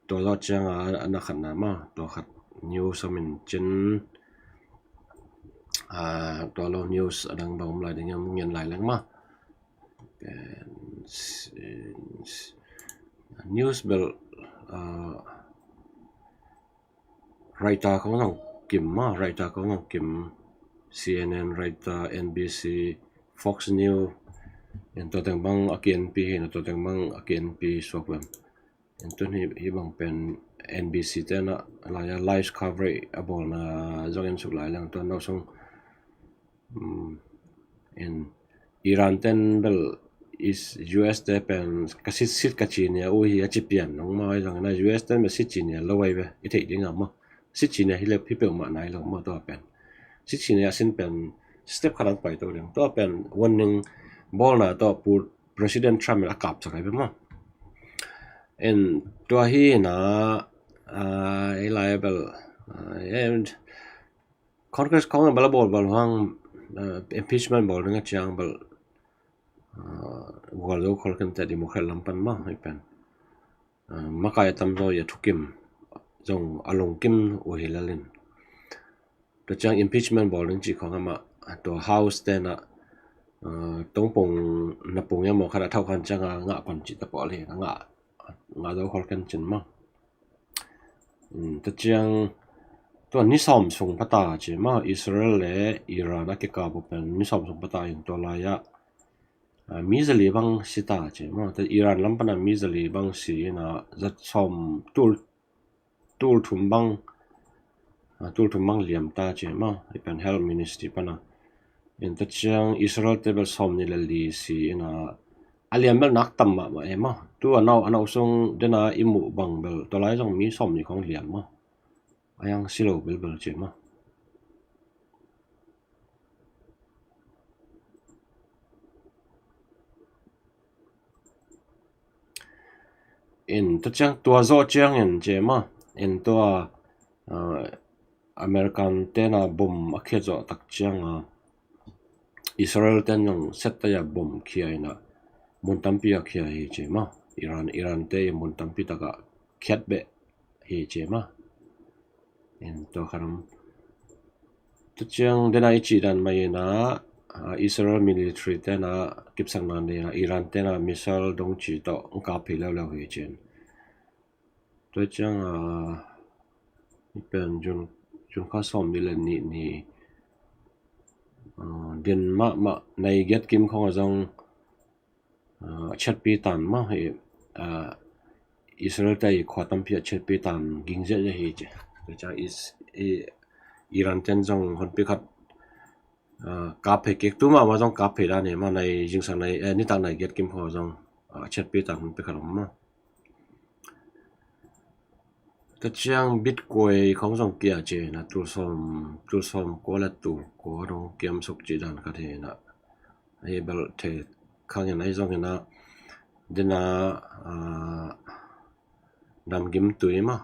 tua zawh ciang a, a na khat na maw, tua khat news om in cin, ah, tua lo news a dang bang om lai ding hiam ngen lai leng maw. Pen, news bel, ah, Reuters khong zong kim maw, Reuters khong zong kim, C N N, Reuters, N B C, Fox News, in tua teng bang a ki-enpi hi na, tua teng bang a ki-enpi suak lem. In tun hi, hi bang pen N B C te na, lai a live coverage a bawlna zong en suk lai leng tua no sung, um, in Iran ten bel is U S te pen ka sit sit ka ci nia uh hi a ci pian nong maw, zong na U S ten bel sit ci nia lo ai ve, i theih ding a maw. Sit ci nia hi le hi peuhmah nai lo maw tua pen. Sit ci nia sin pen step khat ang pai to ding. Tua pen warning bawlna tua pu President Trump in a kapsak ai ve maw. In tua hi na, ah, i lai bel, ah, Congress khong bel a bawl bel huang, ah, impeachment bawl ding a ciang bel, ah, gualzo khol khin te Democrat lam pan maw hi pen. Ah, makai a tamzaw i a thukim zong a lungkim uh hi lalin. Tua ciang impeachment bawl ding cih khong amah tua House te na, ah, tongpong na pung ia maw khat a thauh khan ciang a ngah pan cih ta pawh le na ngah, ngah zo khol khen cin maw. Tua ciang tua ni sawm sung pata ci maw, Israel le Iran a kikap uh pen ni sawm sung pata in tua lai-ah, ah, mi zali bang si ta ci maw. Tua Iran lam pana mi zali bang si ina zat sawm tul, tul thum bang, ah, tul thum bang liam ta ci maw. I pen Health Ministry pana. In tua ciang Israel te bel sawm ni le li si ina a liam bel nak tam mahmah e maw. Tu a nau, a nau sung dena i muh bang bel tua lai zong mi sawm ni khong liam maw. A yang si lo belbel ci maw. In tua ciang tua zawh ciangin ci maw. In tua, ah, American tena bom a khiat zawh tak cianga Israel ten zong set taya bom khia ina mun tampi a khia hi ci maw. Iran, Iran te i mun tampi taka khiat beh hi ci maw. In tua khan om. Tua ciang dena i cih dan mah ina, ah, Israel military tena kipsakna nei a Iran tena missile dong ci tawh ang kap phei leuleu hi cin. Tua ciang, ah, i pen June, June kha sawm ni le ni ni, ah, din mahmah nai giat kim khong a zong, ah, a chetpi tan mah hi, ah, Israel te i khua tampi a chetpi tan ging ziahziah hi ci. Tua ciang is, i, Iran ten zong honpi khat, ah, kap phei kik tu mahmah zong kap phei dan hi mah nai zingsang nai, eh, nitak nai giat kim khong a zong, ah, a chetpi tan honpi khat om mah. Tua ciang Bitcoin khong zong kia ci na tul sawm, tul sawm kua le tul kua dong kiam suk ci dan khat hi na. Ahi bel thei khang in ahi zong ina dena, ah, namgim tui mah.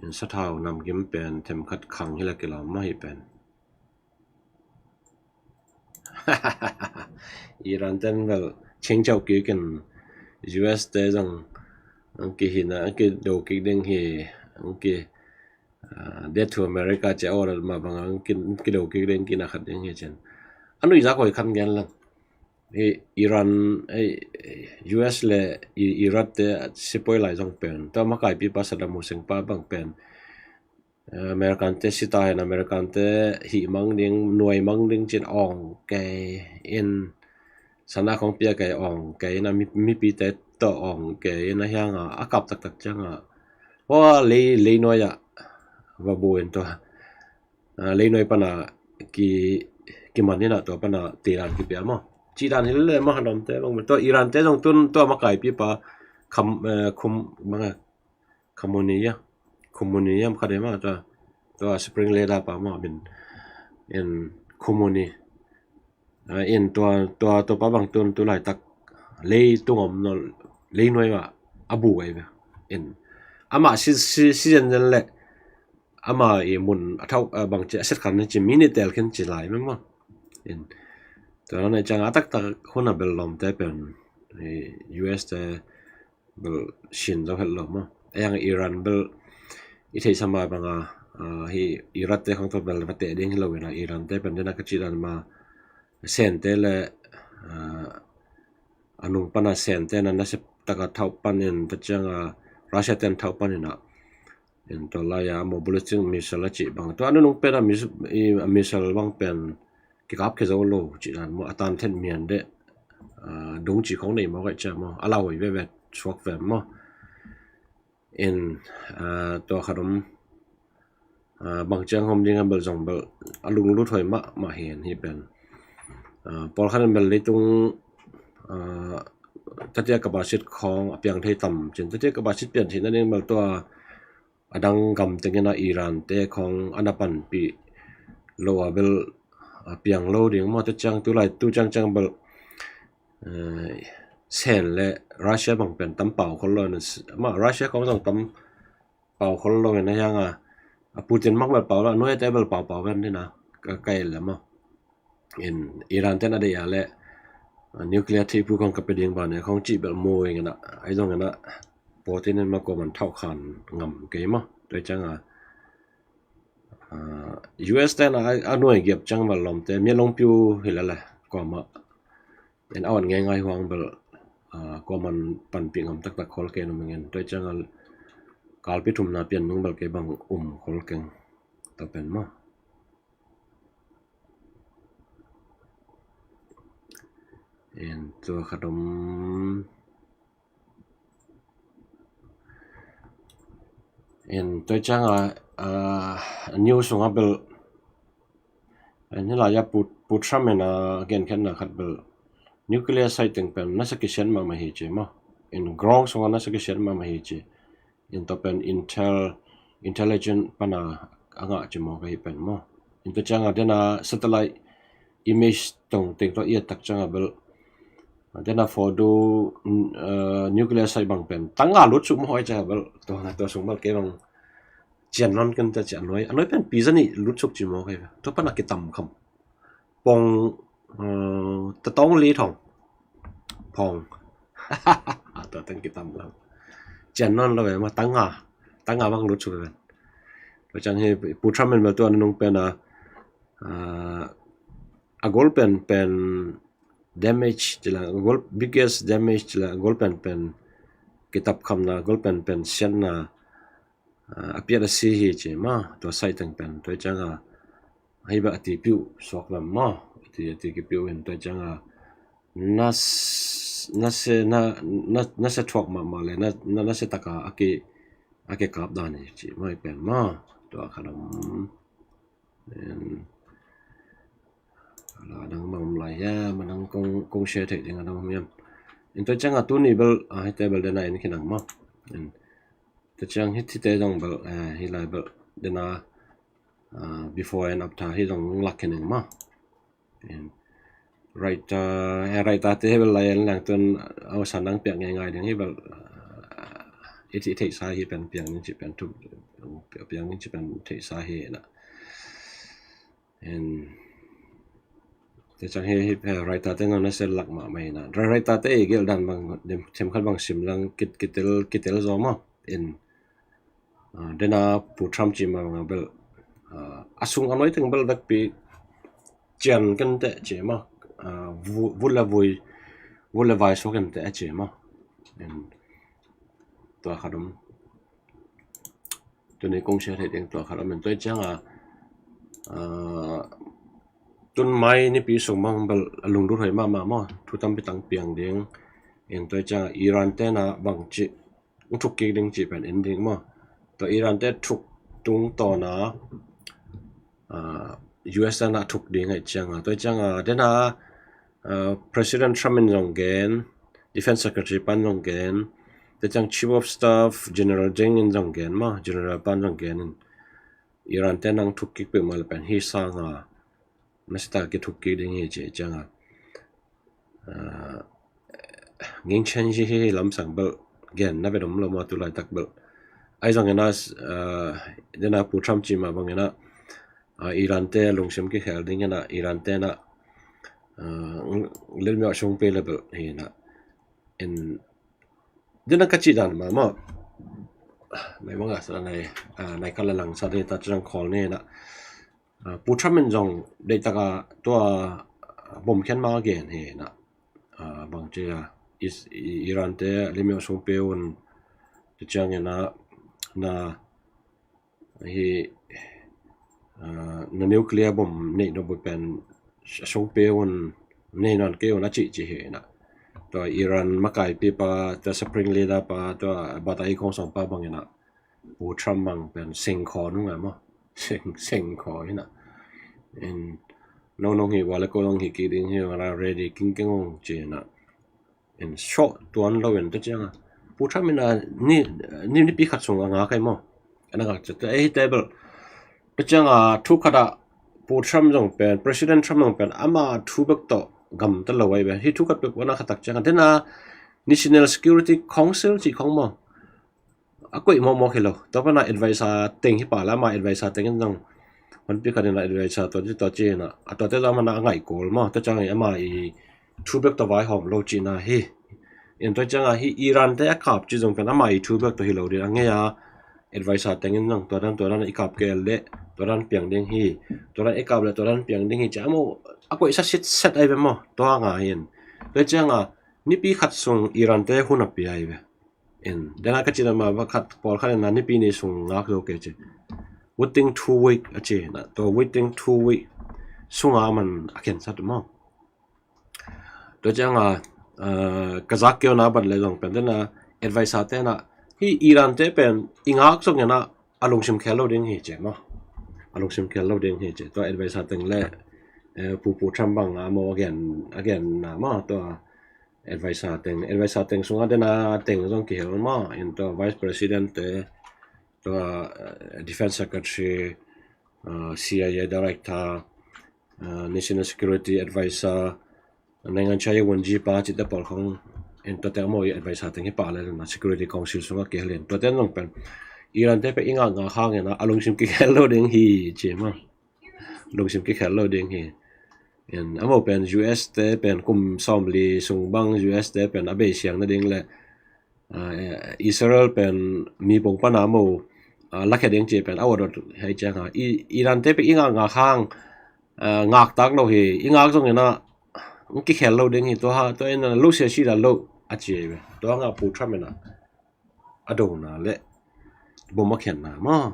In sathau namgim pen themkhat khang hi la kilawm mah hi pen. Iran ten bel chingchau kik in U S te zong ang kihina, ang kido kik ding hi, ang ki, ah, dead to America ci a order mah bang ang ki, kido kik ding kina khat ding hi cin. A nuihzak hoi khan gen lang. Hi Iran, hi U S le I, Iran te sipuai lai zong pen. Tua makaipipa Saddam Hussein pa bang pen. American te sita hin American te hih mang ding, nuai mang ding cin awng kei in sana khong pia kei awng kei ina mi, mipi te tawh awng kei ina hiang a, a kap taktak ciang a. Hua lei, lei nuai a va bu in tua. Ah, lei nuai pana ki, kiman ina tua pana te dan kipia maw. Ci dan hi le maw dom te bang tua Iran te zong tun tua makaipipa kham, eh, khum, bang a, Khamenei a, Khamenei a khat hi mah tua, tua spring leader pa mah min in Khamenei. Ah, in tua, tua, tua pa bang tun tu laitak lei tung om no lei nuai mah a bu ai ve. In ama si, si, si zen zen le ama i mun a thau, ah, bang ci a set khan ci mi ni tel khin ci lai mah mah. In tua na ciang a taktak hun a bel lawm te pen, eh, U S te bel sin zo het lo maw. A yang Iran bel i theihsa ma banga, ah, hi Iran te khong tawh bel va teh ding hi lo ina Iran te pen dena ka cih dan ma Sen te le, ah, a nung pana Sen te na nasep taka thauh panin ta cianga Russia ten thauh panin a in tua lai a maw ballistic missile a cih bang tua a nunung pen a missile bang pen kikap khia zo lo cih dan maw a tan then mian deh, ah, dung cih khong nei maw kaih cia maw a lau hi veve suak ve maw. In, ah, tua khat om, ah, bang ciang hom ding a bel zong bel a lunglut hoi mahmah hi hi pen. Ah, pawlkhat in bel leitung, ah, tatia ka basit khong a piang thei tam cin tatia ka basit pian thei nading bel tua a dang gam tengin a Iran te khong a na panpih lo a bel a piang lo ding maw ta ciang tu lai tu ciang ciang bel, eh, Sen le Russia bang pen tam pau khol lo na maw Russia khong zong tam pau khol lo na hianga a Putin mak bel pau lo a nuai te bel pau pau ven dina ka kai le maw. In Iran ten a deih a le, ah, nuclear theihphu khong ka pe ding ban e khong cih bel mu ing ina ai zong ina Putin in ma kuaman thauh khan ngam kei maw. Tua cianga, ah, U S ten a, a nuai giap ciang bel lawmte mia longpiu hi lele kuama in a wan ngeingai huang bel, ah, kuaman panpih ngam taktak khol kei numengin tua cianga kalpi thumna pian nung bel kei bang um khol keng ta pen maw. En tua khat om. En tua cianga, ah, news sunga bel en hi lai a Pu, Pu Trump in a genkhenna khat bel nuclear site teng pen nasa kisian mahmah hi ci maw. En ground sunga nasa kisian mahmah hi ci. In tua pen intel, intelligent pana a ngah ci maw ka hi pen maw. In tua cianga dena satellite image tong teng tua i a tak cianga bel dena photo, uh, nuclear site bang pen tanga lut suk maw hoi cianga bel tua, tua sung bel kei bang cian non kan ta cian noi a noi pen pi zani lut suk ci maw ka hi tua pana kitam kham. Pong, uh, ta tong li thong phong. A tua teng kitam lam cian non lo ve ma tanga, tanga bang lut suk ve. Tua ciang hi Pu Trump in bel tua nung pen a Ah, a gol penpen damage ci la, a gol biggest damage ci la, a gol penpen kitapkhamna, a gol penpen siatna, ah, a piat a si hi ci maw, tua side teng pen. Tua ciang a, hih bel a ti piuh suak lam maw, a ti, a ti kipiuh in, tua ciang a, na s-, na se, na, na, na se thuak mahmah le, na, na, na se taka a ki, a kikap dan hi ci maw, hih pen maw, tua khat om. En, a la dang bang om lai hiam, a dang kong, kong share theih ding a dang om hiam. En, tua ciang a tuni bel, ah, hihte bel dena en khin ang maw. En, tua ciang hih, hihte zong bel, eh, hih lai bel dena, ah, before and after hih zong lak khin ang maw. En, writer, eh, writer te bel lai en lang tun, ah, a san dang piak ngeingai ding hi bel, ah, i theih, i theihsa hi pen piak ning ci pen thu, piak ning ci pen theihsa hi na. En, tua ciang hi, hi, eh, writer te na, na se lak mahmah hi na. Writer te i gelh dan bang, dem, themkhat bang sim lang kit, kitel, kitel zaw maw. En, ah, dena Pu Trump ci mah bang a bel, ah, a sung a nuai teng bel vekpi cian kenteh ci maw. Ah, vu-, vut le vui, vut le vai suak kenteh ci maw. En, tua khat om. Tuni kong share theih ding tua khat om in, tua ciang a, ah, tun mai nipi sung bang bel a lunglut hoih mahmah maw, thu tampi tang piang ding. En, tua ciang a Iran te na bang ci, thuk kik ding ci pen en ding maw. Tua Iran te thuk tungtawn a, ah, U S te na thuk ding ahih ciang a, tua ciang a, dena, ah, President Trump in zong gen, Defense Secretary pan zong gen, tua ciang Chief of Staff General Deng in zong gen maw, General pan zong gen in, Iran te nang thuk kik peuhmah le pen hih sang a, na se taka kithuk kik ding hi ci ciang a, ah, ngingchen hi, hi lamsang bel gen na vet om lo maw, tu laitak bel. Ahi zongin a, ah, dena Pu Trump ci mah bangin a, ah, Iran te lungsim kikhel ding in a, Iran te na, ah, lelmiau sung pe le bel hi na. En, dena ka cih dan mah maw. Nai manga sa nai, ah, nai kala lang sa dei ta ciang call ni na. Ah, Pu Trump in zong deih taka tua, ah, bom khian ma gen hi na. Ah, bang ci a, Is-, I-, Iran te lelmiau sung pe un, tua ciangin a, na, hi, ah, na nuclear bom neih nop uh pen a sung pe un, nei nawn kei un a cih ci hi na. Tua Iran makaipi pa, tua spring leader pa, tua bata i kong song pa bangin a, Pu Trump bang pen sengkhaw nung a maw. Seng, sengkhaw hi na. En, nong nong hi ua le ko nong hi kik ding hi ua la ready kingkeng ong ci na. En, sawh tuan lo en, tua ciang a, Pu Trump in a ni, ni, nipi khat sung a ngak ai maw. Ana ngak ciat, eh, hihte bel. Tua ciang a, thu khat a, Pu Trump zong pen, President Trump zong pen, ama thu bek tawh gamta lo ai ve. Hih thu khat bek ana khat tak ciang a, dena National Security Council ci khong maw. A koih mawkmawk hi lo. Tua pana advisor teng hi pah le, ama advisor teng in zong honpi khat in a advisor tua ci, tua ci in a, a tuate zong ama na a ngaih kul maw. Tua ciang i ama i thu bek tawh vaihawm lo cihna hi. En, tua ciang a hi Iran te a kap ci zong pen ama i thu bek tawh hi lo ding a, ngei a advisor teng in zong tua dan, tua dan i kap kei leh tua dan piang ding hi. Tua dan i kap leh tua dan piang ding hi ci a maw, a koihsa sitset ai ve maw. Tua nga hi in. Tua ciang a nipi khat sung Iran te hun a pia ai ve. En, dena ka cih dan mah bang khat, pawlkhat in a nipi nih sung ngak zo kei ci. Within two week a ci na, tua within two week sung a man a khensat maw. Tua ciang a, ah, ka zak kei uh na ban le zong pen dena advisor te na, hi Iran te pen i ngak zongin a, a lungsim khel lo ding hi ci maw. A lungsim khel lo ding hi ci. Tua advisor teng le, eh, Pu, Pu Trump bang a maw a gen, a genna maw, tua advisor teng, advisor teng sung a dena teng zong kihel maw, en tua Vice President te, tua, eh, Defense Secretary, ah, C I A Director, ah, National Security Advisor, naingan chai wunji pa cihte pawl khong, en tua teng maw i advisor teng hi pah le na, Security Council sung a kihel in. Tua teng zong pen Iran te pen i ngak ngak hangin a, a lungsim kikhel lo ding hi ci maw. Lungsim kikhel lo ding hi. En, a maw pen U S te pen kum sawmli sung bang U S te pen a bei siang nading le, ah, eh, Israel pen mi pong pana maw, ah, lakhia ding ci pen a uat uat hi ciang a. I, Iran te pen i ngak ngak hang, ngaktak lo hi. I ngak zong inah kikhel lo ding hi. Tua ha tua inah lo sia si dah lo a ci ve. Tua ngah Pu Trump inah a dona le bom a khiatna maw.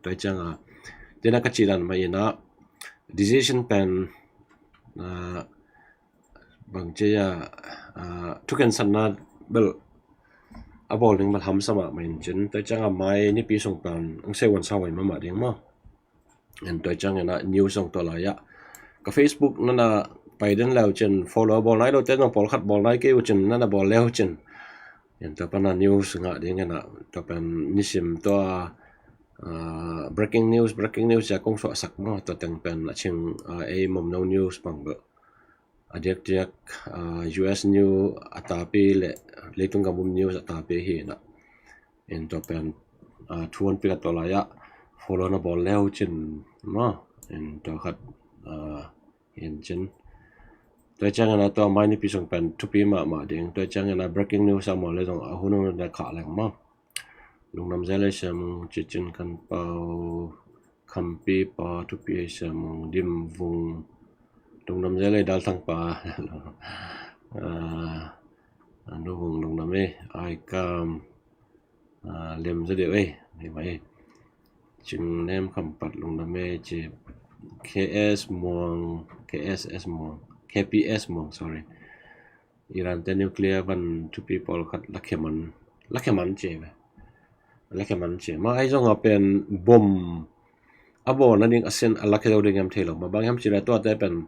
Tua cianga tina ka cih dan mah inah decision pen bang cia thukhensatna bel a bawl ding bel hamsa mahmah in cin. Tua cianga mai nipi sung pen ang sei wan sa hoi mahmah ding maw. Tua ciangin ah news zong tua lai-ah ka Facebook nana pai den leu cin, follow bawl nai lote zong pawlkhat bawl nai kei uh cin, nana bawl leu cin. Tua pana news ngah dingin ah tua pen nisim tua breaking news, breaking news cia kong suahsak maw, tua teng pen a cing ei momno news bang beuh a diakdiak US news a tapi le leitung gam um news a tapi hi inah. Tua pen thu hon pika tua lai-ah follow na bawl leu cin maw. Tua khat hin cin. Tua ciangin ah tua mai nipi sung pen thupi mahmah ding. Tua ciangin ah breaking news a maw le zong a hun hun na khah leng maw. Lungdam zel ei Sia Mung, Cicin Kan Pau, Khampi pa, thupi ei Sia Mung, Dim Vung, lungdam zel ei Dal Thang pa, Nu Vung lungdam ei, Ai Kam, Lem Za Deuh ei, Cing Nem Kham Pat lungdam ei ci, K S Muang, K S S Muang, K P S Muang, sorry. Iran te nuclear van thupi pawlkhat lakheman lakheman ci ve. Lakheman ci ma ai zonga pen bom a bawl nading a sen a lakhe zo ding hiam thei lo ma bang hiam ci le tuate pen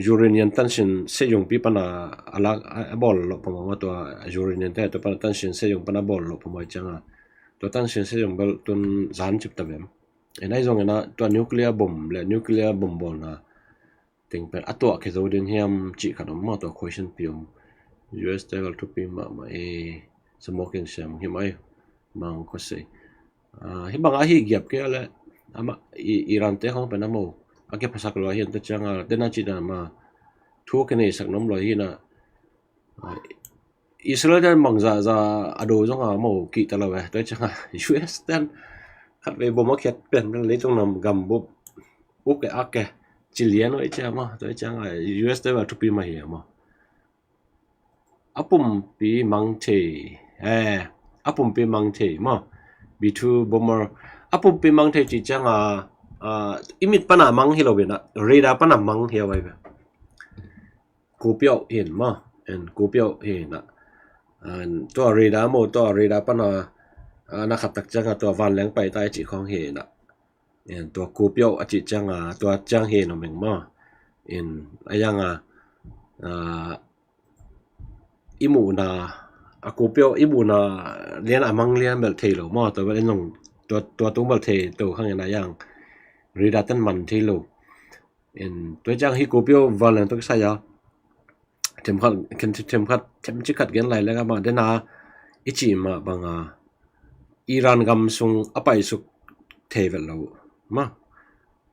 uranium tansin seyungpi pana a bawl loh phamawh ma tua uranium te tua pana tansin seyung pana bawl loh phamawh cianga tua tansin seyung bel tun zan cip ta vem. Enai zongina tua nuclear bom le nuclear bom bawlna teng pen a tuah khe zo ding hiam cih khat om ma tua question pi om. US te gal thupi mahmah e. Samokin siam hi mai mang ko sei. Hi bang ahi giap ke le ama Iran te khong pen amo a ke phasak lo hian ta changa tena chi dan ma thu ke nei sak nom lo hi na. Israel ten bangza za a do zonga mo kih ta lo e tua changa US ten khat vei bom a khiat pen leitung nam gam bup uk e ak e ci lian oi chia ma tua changa US te va thupi ma hi ma. A pumpi mang thei e a pumpi mang thei ma. B two bomber a pumpi mang thei ci changa i mit pana mang hi lo bina radar pana mang hi a vai be. Kupiau hin ma en kupiau hin a tua radar mo tua radar pana na khat tak changa tua van leng pai tai ci khong hin a tua kupiau a ci changa tua chang hin a meng ma in a yang a i muhna a kupiau i muhna lian a mang lian bel thei lo ma tua bel in long tua tung bel thei to khang in a yang radar tan man thei lo. Tua ciang hi kupiau van leng tua kisai a themkhat themkhat themci khat gen lai leng a ma dena i ci ma banga Iran gam sung a paisuk thei vel lo ma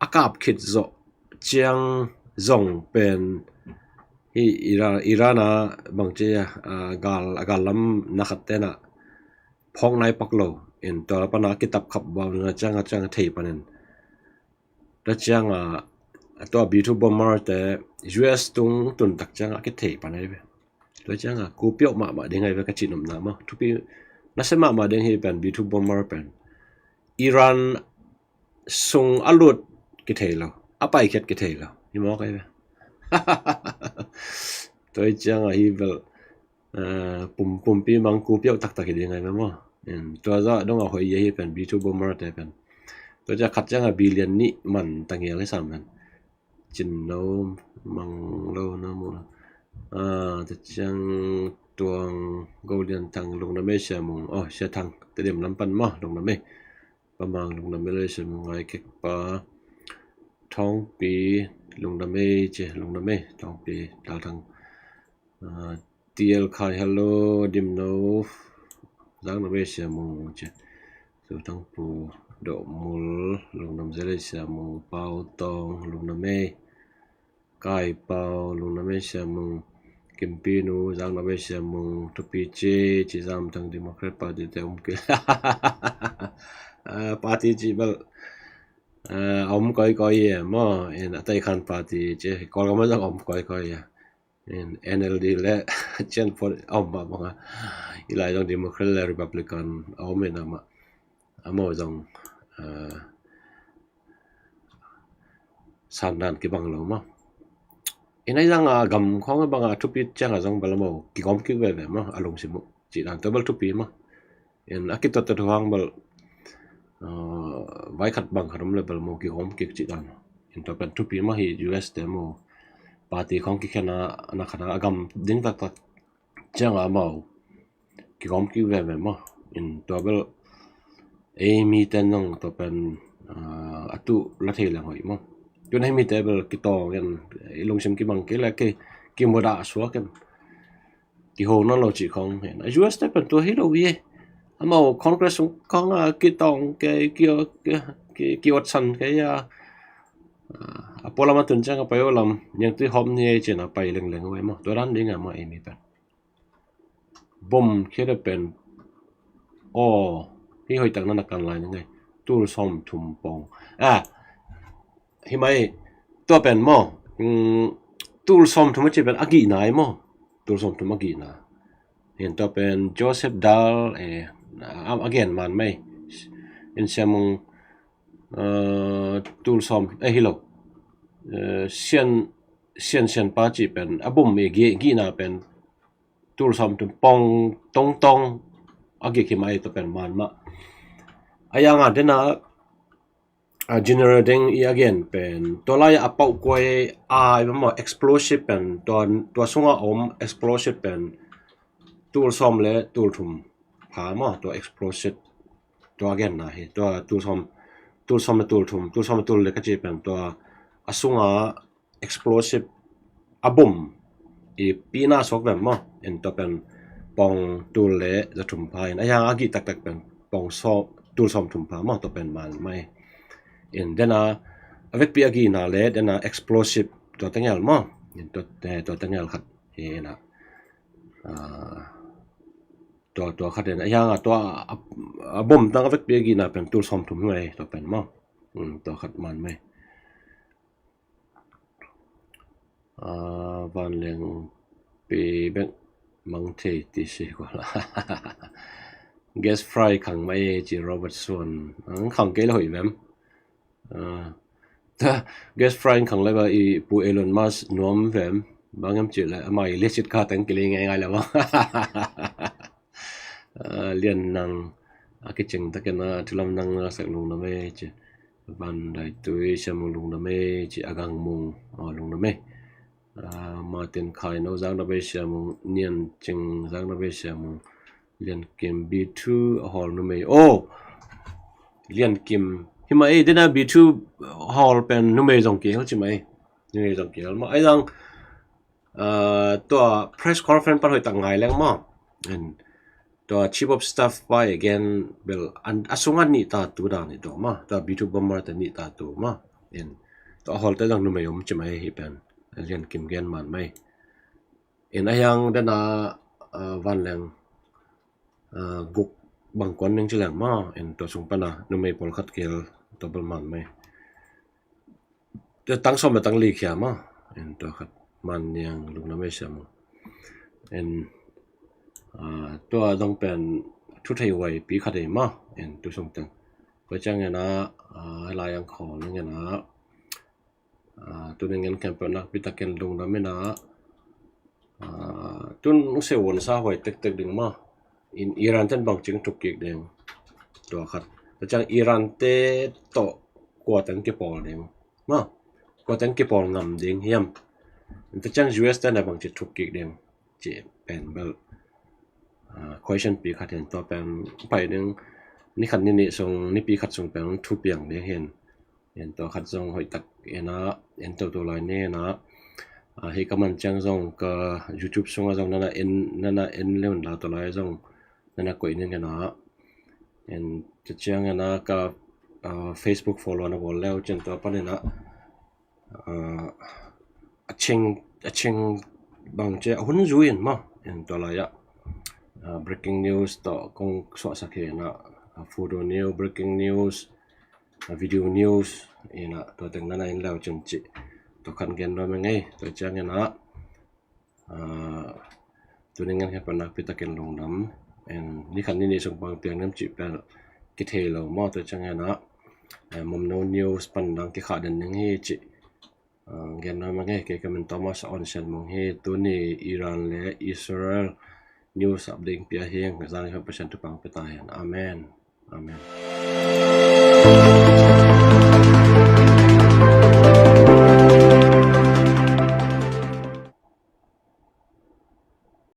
a kap khit zawh ciang zong pen hi Iran a bangci a gal a gal lam na khat tena phawk nai pak lo in tua pana kitap khap bau na ciang a ciang a thei panin. Tua cianga tua B two bomber te US tung tun tak cianga kithei pan ai ve. Tua cianga kupiau mahmah ding ai ve ka ci nopna ma thupi nasa mahmah ding hi pen B two bomber pen Iran sung a lut kithei lo a paikhiat kithei lo hi mawk ai ve. Tua cianga hi vel pum pumpi mang kupiau taktak hi ding ai ve maw. Tua za dong a hoi hi pen B two bomber te pen tua cia khat cianga billion nih man tangial hi sam pen cin no mang lo na mu tua ciang tuang go lian thang lungna mei sia mung oh sia thang te dem lam pan maw lungna mei. Pamang lungna mei le sia mung ngai kek pa thongpi lungna mei ci lungna mei thongpi dal thang. T L Khai hello dim no zang na mei sia mung ci. Su thang pu doh mul lungna mei sia mung pau tong lungna mei. Kai pau lungna mei sia mung kimpi nu zang na mei sia mung thupi ci ci zam thang Democrat Party te um ki. Party ci bal A om kawikawi e maw, in a taikhan party ci, Kawlgam ah zong a om kawikawi e. In N L D le cian pawh a om mah bang a, i lai zong Democrat le Republican a om in amah, amau zong sandan kibang lo maw. In a zang a gam khawng a bang a thupi ciang a zong bel amau kigawm kik veve maw, a lungsim uh cih dan tua bel thupi maw. In a kituatte uh hang bel vaikhat bang khat om le bel amau kigawm kik cih dan. In tua pen thupi maw, hi U S te maw, party khawng kikhen a, na khat a gam ding taktak ciang a amau kigawm kik veve maw. In tua bel ei mite nong tua pen a tuh la thei leng hoih maw. Tun ei mite bel kitawng in, i lungsim kibang kei le kei kimudah suak in, kiho nawn lo cih khawng hi. A U S te pen tua hi lo hi. Amau Congress khawng a kitawng kei, ki, ki, ki, kiotsan kei a, a pualam a tun ciang a pai uh lam niangtui hawm ni ei cin a pai lengleng uh ei maw. Tua dan ding a maw ei mi pen bom khia pen. Aw, hi hoih tak na na kan lai ni ngei. Tul sawm thum pawng a, hi mai, tua pen maw. Tul sawm thum a ci pen a gihna ei maw. Tul sawm thum a gihna. Hin tua pen Joseph Dahl e, a gen man mai. In Siamung tul sawm e hi lo. Sian, sian, sian pa ci pen a bom e gihna pen tul sawm thum pawng tongtong a gik hi mai, tua pen man mah. A yanga dena a general ding i a gen pen tua lai a pauh kuai a i maw explosive pen tua, tua sunga om explosive pen tul sawm le tul thum pha maw, tua explosive tua a genna hi. Tua tul sawm, tul sawm le tul thum, tul sawm le tul le ka ci pen tua a sunga explosive a bom i pina suak vem maw. In tua pen pawng tul le za thum pha in a yanga gih taktak pen pawng sawm, tul sawm thum pha maw, tua pen man mai. In dena a vekpi a gihna le dena explosive tua tengel maw. In tua, tua tengel khat hi in a, tua, tua khat in a yanga tua a bom tang a vekpi a gihna pen tul sawm thum hi ngai, tua pen maw. Tua khat man mai. Vanleng pi bek mang thei ti si ko la. Gas fry khang mai ci Robert Suan. Ang khang kei la hoih vem. Gas fry khang lai ba i pu Elon Musk nuam vem. Bang em ci le amai le sit ka teng kili ngai ngai le ba. Lian nang a kicing takin a thulam nang a sak lungdam e ci. Van Dai Tui Siamung lungdam e ci, a Gang Mung lungdam e. Martin Khai No zang dam e Siamung, Nian Cing zang dam e Siamung, Lian Kim B two a hawl numei. Oh, Lian Kim hi ma e, dena B two hawl pen numei zong kihel ci ma e. Numei zong kihel ma e zang. Tua press conference pan hoih tak ngai leng maw. Tua chief of staff pa i gen bel a sunga nih ta tu dan i tua maw. Tua B two bomber te nih ta tu maw. Tua hawl te zong numei om ci ma e hi pen. Lian Kim gen man mai. In a hiang dena Vanleng guk bang kuan ning ci leng maw. In tua sung pana numei pawlkhat kihel tua bel man mai. Tua tang sawm le tang li khia maw. In tua khat man niang lungdam e Siamung. In tua dong pen thu thei huai pi khat ei maw. In tu sung teng pai ciang ena lai ang khawl ning ena. Tuning en campaign nakpi takin lungdam ena. Tun use won sa huai tektek ding maw. In Iran ten bang cing thuk kik ding. Tua khat. Tua ciang Iran te tawh kua teng kipawl ding maw. Kua teng kipawl ngam ding hiam. Tua ciang U S te na bang ci thuk kik ding. Ci pen bel question pi khat hin tua pen pai ding ni khat ni nih sung, ni pi khat sung pen thu piang ding hin. En tua khat zong hoih tak ena en toto lai ni ena. Hi ka man ciang zong ka YouTube sunga zong nana en, nana en leun la tua lai zong nana koih ning ena. En tua ciang ena ka Facebook follow na bawl leu cin tua pan ena a cing, a cing bang ci a hun zui in maw. En tua lai ah breaking news tawh kong suahsak hi ena. Fudo New breaking news. video news ina tua teng nana in lau cin ci. Tua khan gen nuam ing ei. Tua ciangin ah, ah, tuni ngen khen pan nakpi takin lungdam. En, ni khat ni nih sung pang piang nam ci pel kithei lo maw. Tua ciangin ah, eh, Mamno News pan nang kikhah den ning hi ci. Ah, gen nuam ing ei. Kei ka min Thomas On Sian Mung hi. Tuni Iran le Israel news update pia hi. Zang hi Pasian thupha pia ta hen. Amen. Amen.